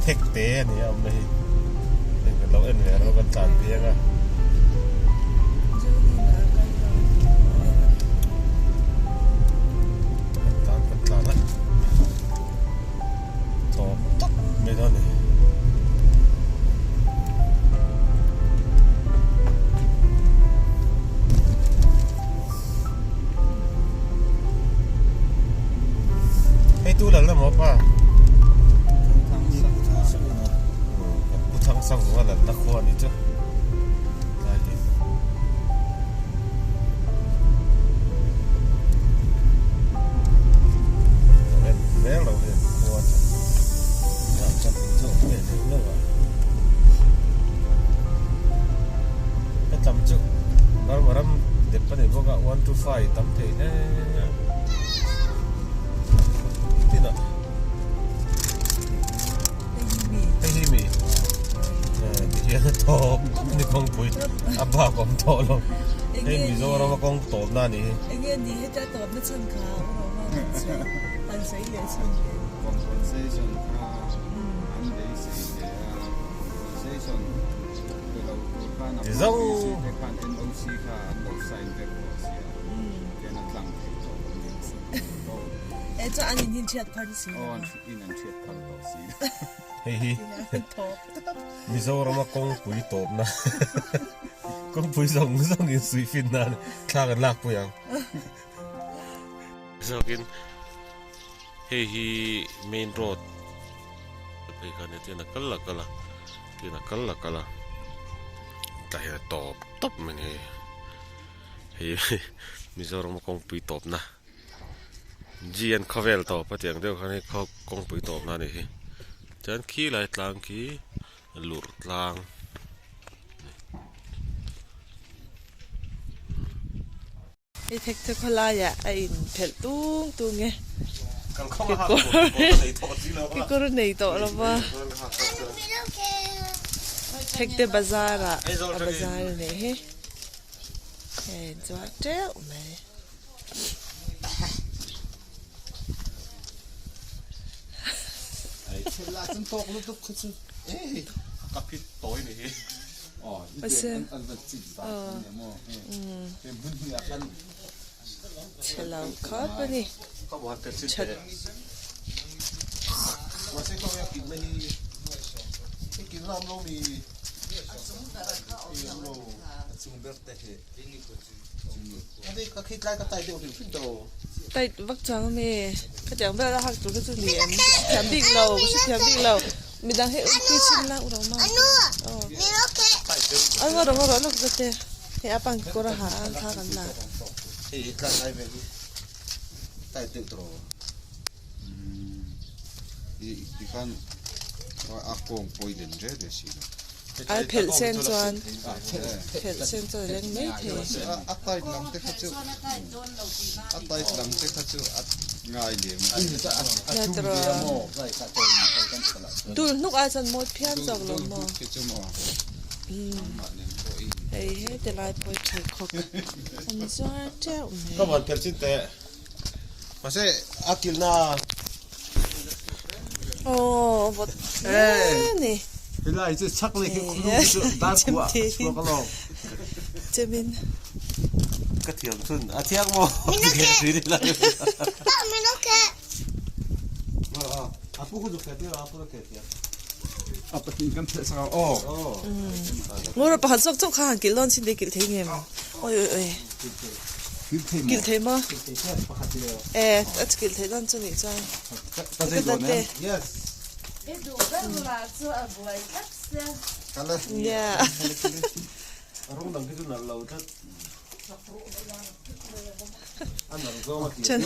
thek te a ni a awmna hi hei kan lo en ve rawh kan tlan piang a. Kan tlan kan tlan a tawp tawp mai dawn a ni. Hei tu lal na maw pa? Pu Thangsavunga lalna khua a ni chu. Tlai hi. Lo en reng lo hian khua chu. Tah chuan in chu awm ve leh lo a. Hetam chu Burma ram dep a ni bawk a 1 2 5 tam thei hle tinah hei hi mi tihian a tawp tawp a ni kawngpui a bak awm tawh lo hei Mizoram a kawng tawpna a nih hi. Enge ni heta tawpna chhan kha han sawi leh chhan Compensation kha an beisei hle a compensation pe lo tur khan a hma DC te khan NOC kha an lo sign vek tawh sia ken a tlang thei tawh lo ni. E chuan an in hin thiat phar si lo. Aw an in an thiat phar tawh si lo. Hei hi Mizorama kawngpui tawpna. Kawngpui zawng zawng in suih fin nan thla kan lak pui ang. Zawkin hei hi main road phei kha nia tian a kal a kal a tian a kal a kal a tlai hian a tawp tawp mai ni hei Mizoram a kawngpui tawpna GN khawvel tawp a tih ang deuh khan hei kawngpui tawpna a nih hi chuan khi lai tlang khi lurh tlang. I thek thek khawlaiah a inphelh tung tung e. Kekawr nei tawh lo va. Thekte bazar ah a bazar a nih hi. Hei inzuar teuh mai. Chhe lo khawp a ni. Tight vak chuang a mi khatiang vel a hak tur kha chu ni em ka hrethiam bik lo ka hrethiam bik lo midang hi tui chhin la u ro ma aw a ngaw rawh ngaw rawh lawk zet e hei a pang kawr a ha a thla kan la. Ai phelh sen chuan phelh sen chuan a leng mai thei. A tight lam te kha chu a tight lam te kha chu a ngai lem Dul hnuk ai chuan mawi phian zawk lo maw. Hei he ti lai pawh hi pheikhawk an zuar teuh mai. Ka van phelh chin teh. Mahse a kilhna Aw vawt hle a ni. Helai chu chhak leh khi khulung chu dar khuah chhuak alawm. Chemin. Ka thiam chhun a thiang maw? Ngura pakhat zawk chauh kha han kilh dawn chin te kilh thei nge maw? Oi oi oi. Kilh thei maw? E a kilh theih dawn chu nih chuan. Ka date. Nia. Chan.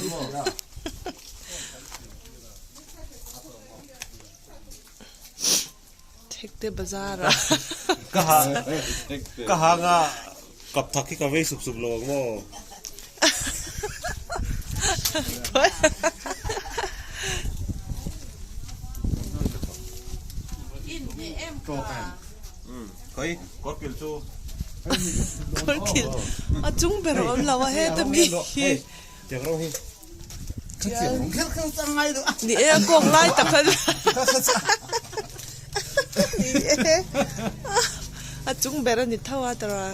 Thekte bazar ah. Ka ha ka hang a kap thak hi ka vei sup sup lo ang maw. Khawi kawr kilh chu. Kawr kilh a chung ber a awm lo a heta mi hi. Tiang rawng hi. Ni e a kawng lai tak a ni e a chung ber a ni tho a tara.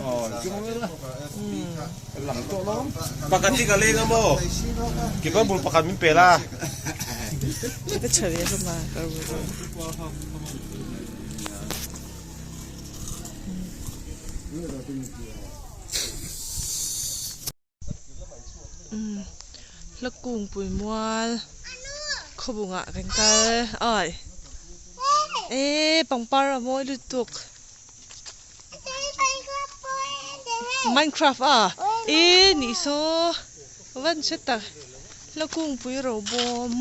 Pakhat hi ka leng a maw? Kepa bul pakhat min pe la. Ka chhe ve hlawm a ka ru ru. Hla kungpui mual khawbungah kan kal ai eee pangpar a mawi lutuk minecraft a eee nih saw van hre tak hla kungpui ro bawm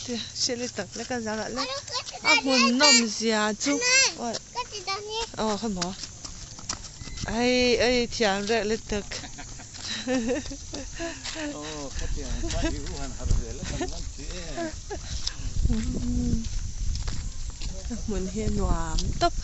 te hre le tak lek a zarah lek a hmun nawm zia chu aw khaw maw ai ai thiam reuh lutuk a hmun hi a nuam tawp.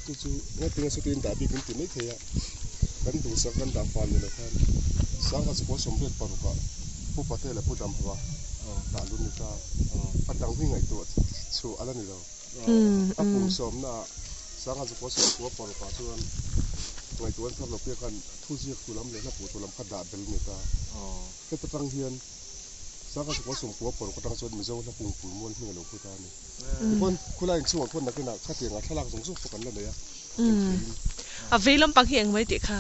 Chu chu ngatinge saw dah bik in ti mai thei a kan duhsak kan dah fan ni lo khan sangha chu kaw sawmriat paruk ah pu Patel a pu Damhova dah lut ni ta a dang hi ngaihtuah chhuah a la ni lo a kum sawmna ah sangha chu kaw sawmkua paruk ah chuan. Ngaihtuah an thar lo piah khan thu ziak tu lam leh hla pawh tu lam kha dah bel a ni ta. Heta tang hian Sangha Sukua Sawmkua paruk atang chuan Mizo hla pungpui mual hming a lo phut a ni. Tichuan khulai inchhungah khuan nakinah khatiangah thlalak zawng zawng pawh kan la nei a, en theiin. A vei lampang hi eng mai tih kha?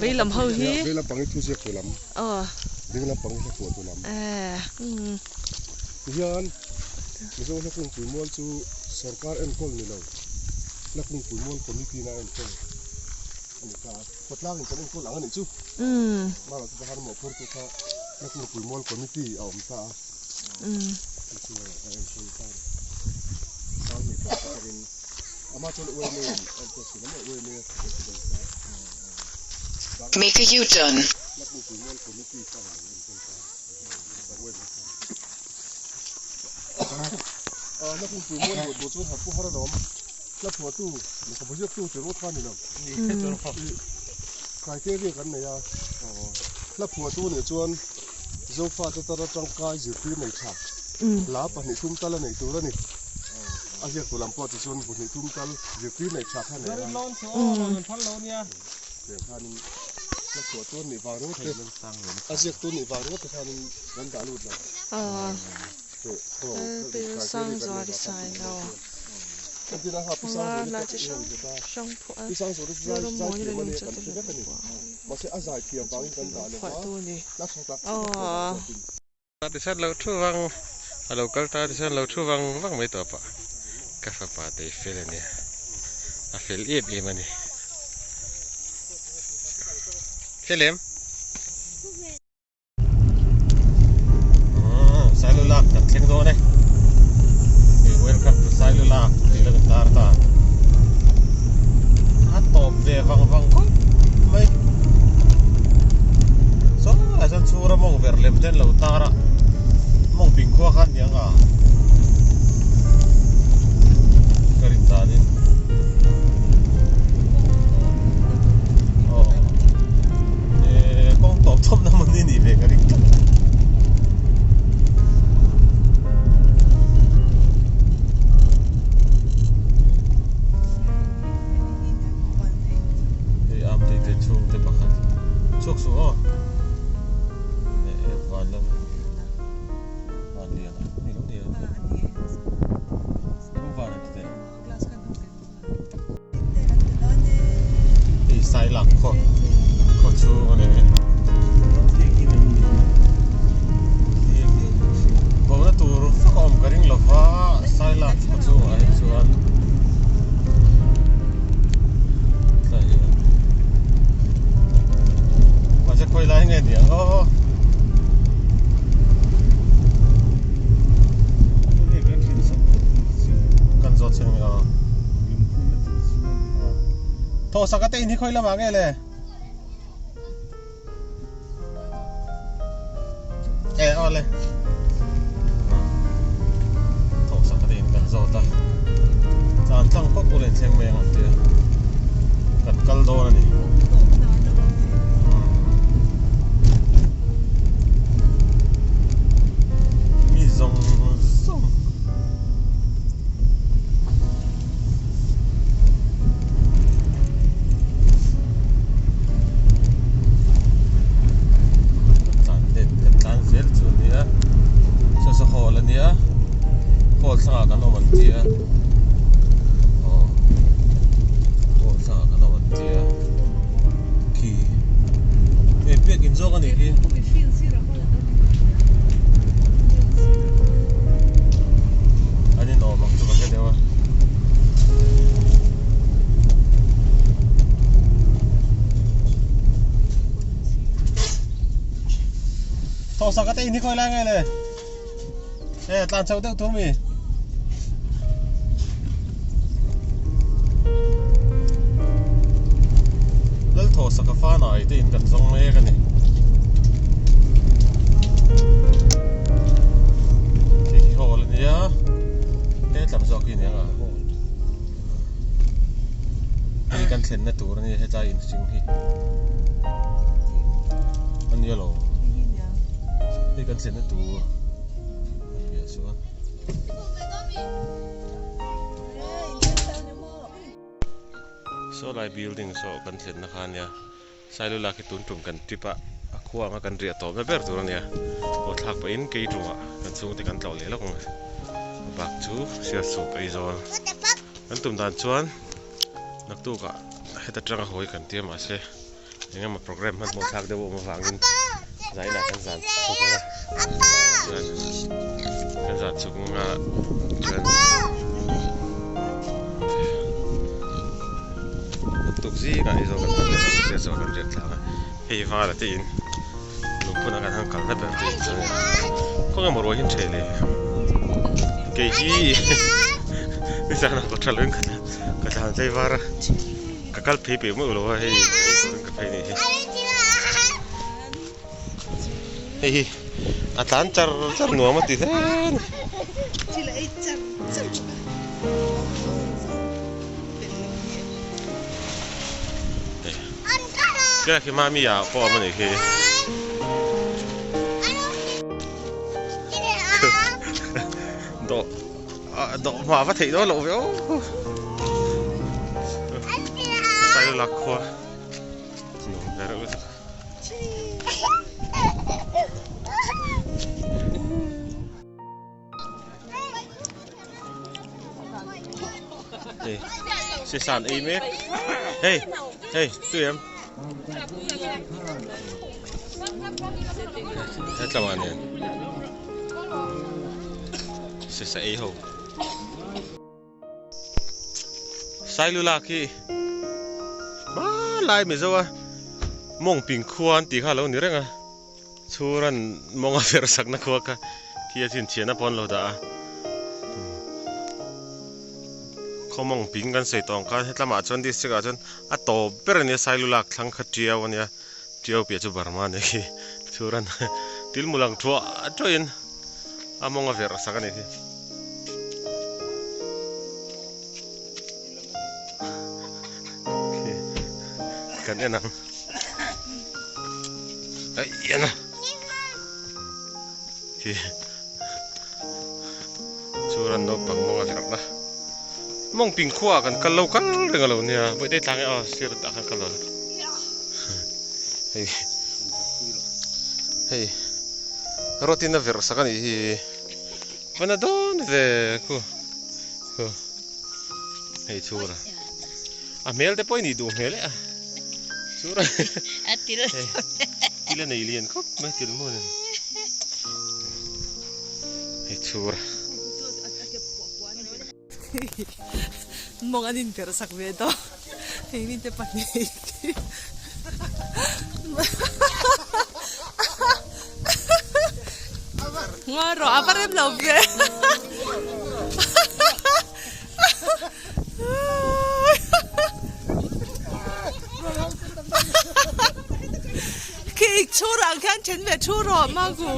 Vei lam ho hi? Vei lampang hi thu ziak tu lam, ding lampang hi hla phuah tu lam. Tihian Mizo hla pungpui mual chu sorkar enkawl ni lo, hla pungpui mual committee na enkawl a ni ta a. Khawtlangin kan enkawl ang a nih chu. Mara chu Bahar mawhphurtu kha hla pungpui mual committee a awm ta a. Chu chu a enkawl ta a ni. Sanghnih pawh atangin amah chuan UMA in a enkawl thin a maw UMA a president kha Make a U-turn. Hla pungpui mual committee khan a lo enkawl ta a ni. Hla pungpui mual buat buat chuan harpu har alawm. Hla phuahtu lehkhabu ziaktu ti ruat kha a ni lo. Criteria kan nei a, hla phuahtu nih chuan Zofate tara tangkai zirtir nei tha hla pahnih thum tal a neih tur a ni. A ziaktu lam pawh tichuan bu hnih thum tal zirtir nei tha kha a nei a. Tiang khanin hla phuahtu an nih vang ringawt te, a ziaktu an nih vang ringawt te khanin kan dah lut lo. Tichuan lo thu vang a lo kal ta tichuan lo thu vang vang mai tawh pah ka fapa te i fel ania a fel em em ani fel em. Sailulak kan thleng dawn e welcome to Sailulak tih la kan tar ta a tawp ve vang vang khawp mai saw lai chuan chhura mawng ver lem te an lo tar a mawng ping khua khan niang a ka rin danin aw kawng tawp thawp na hmun hi nih ve ka ring tlat. Hei am tei te chhung te pakhat chhuak suh aw eh van lam van lian a ni lo ni a rawng van a ti teh. Hei Sailak khaw khaw chhung a ni Bona tur vak a awm ka ring lova Sailak khaw chhungah hi chuan tlai hian mahse khawi lai nge ni ang aw. Kan zawt cheng a. Thaw sak a te in hi khawi lamah nge le? E aw le. Thaw sak a te in kan zawt a. Chan tlang pawp ulen thleng mai ang an tia. Kan kal dawn a ni. Mi zawng zawng. Tlan let kan tlan zel chu a nia saw saw hall a nia hall thlangah kan awm an tia aw hall thlangah kan awm an tia khi hei biakin zawk a nih hi. An inawm ang chu ka hre deuh a. Thawhsak a te in hi khawi lai nge le? E tlan chho deuh tur mi. Lal thawhsak a fa nai te in kan zawng mek a ni. Khi khi hall a nia he tlam zawk hi nia hei kan thlenna tur a nia hetlai inhring hi a nia lo hei kan thlenna tur a piah chuan. Saw lai building saw kan thlenna kha ania Sailula khi tun tum kan trip a a khua anga kan riah tawpna ber tur ania aw thlak pahin kei tumah kan chhungte kan tlawh leh lawk ang a bak chu Sialsuk Aizawl kan tum dan chuan naktukah heta tanga hawi kan tia mahse eng emaw program hmanhmawh thlak deuh a awm avangin zainah kan zan chhuk ang a chuan kan zan chhuk ang a chuan tuk zingah Aizawl kan pan leh ang Sialsuk ah kan riak thla ang a hei vala te in lungphun ah kan han kalna ber te in chuan khawnge maw ruai hi an ṭheh le kei hi nizanah ka ṭha loin ka tlan tlai var a. Ka kal phei peih meuh lo a hei ei turin ka phei nih hi. Hei hi a tlan char char nuam a ti hle a ni. Hei khi mami ah pawh a awm a nih khi. Dawh. Dawh hma va theih dawn loh ve aw. Sailulak khua nuam ve reuh lutuk. Hei sisan ei mek. Hei hei tui em. Hetlangah nen. Sisa ei ho. Sailula khi hmanlai Mizo a mawng ping khua an tih kha a lo ni reng a. Chhuran mawng a verh sakna khua kha khi a chhinchhiahna pawh an lo dah a. Khaw mawng ping kan sawi tawh ang khan hetlamah chuan district ah chuan a tawp ber a nia Sailulak thlang kha Tiau a nia. Tiau piah chu Burma a nih khi. Chhuran tilmu lang thuah thuahin a mawng a verh sak a nih khi. Kan en ang. Ai ian a. Khi churan naupang mawng a verh na. Mawng ping khua kan kal lo kal reng a lo nia. Bawihte tlang e aw sir tah khan kal lo. Hei hei rawtin a verh sak a nih hi. Vana dawn ve khu khu hei chhur a a hmel te pawh i nih duh hmel e a chhur a a til hei til a nei lian khawp mai til maw nen hei chhur a mawng an in perh sak ve dawn hei mite pahnih Ngawi rawh a va rem lo ve. Khi ik chhur ang khian then ve thu rawh Magu.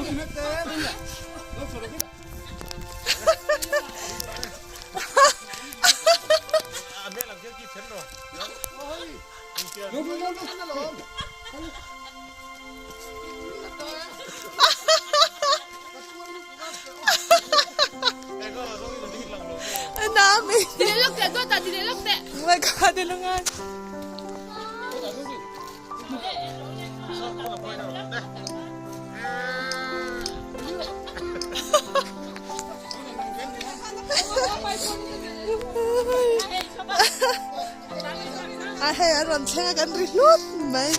A hei a rawn thleng a kan ri hlut mai.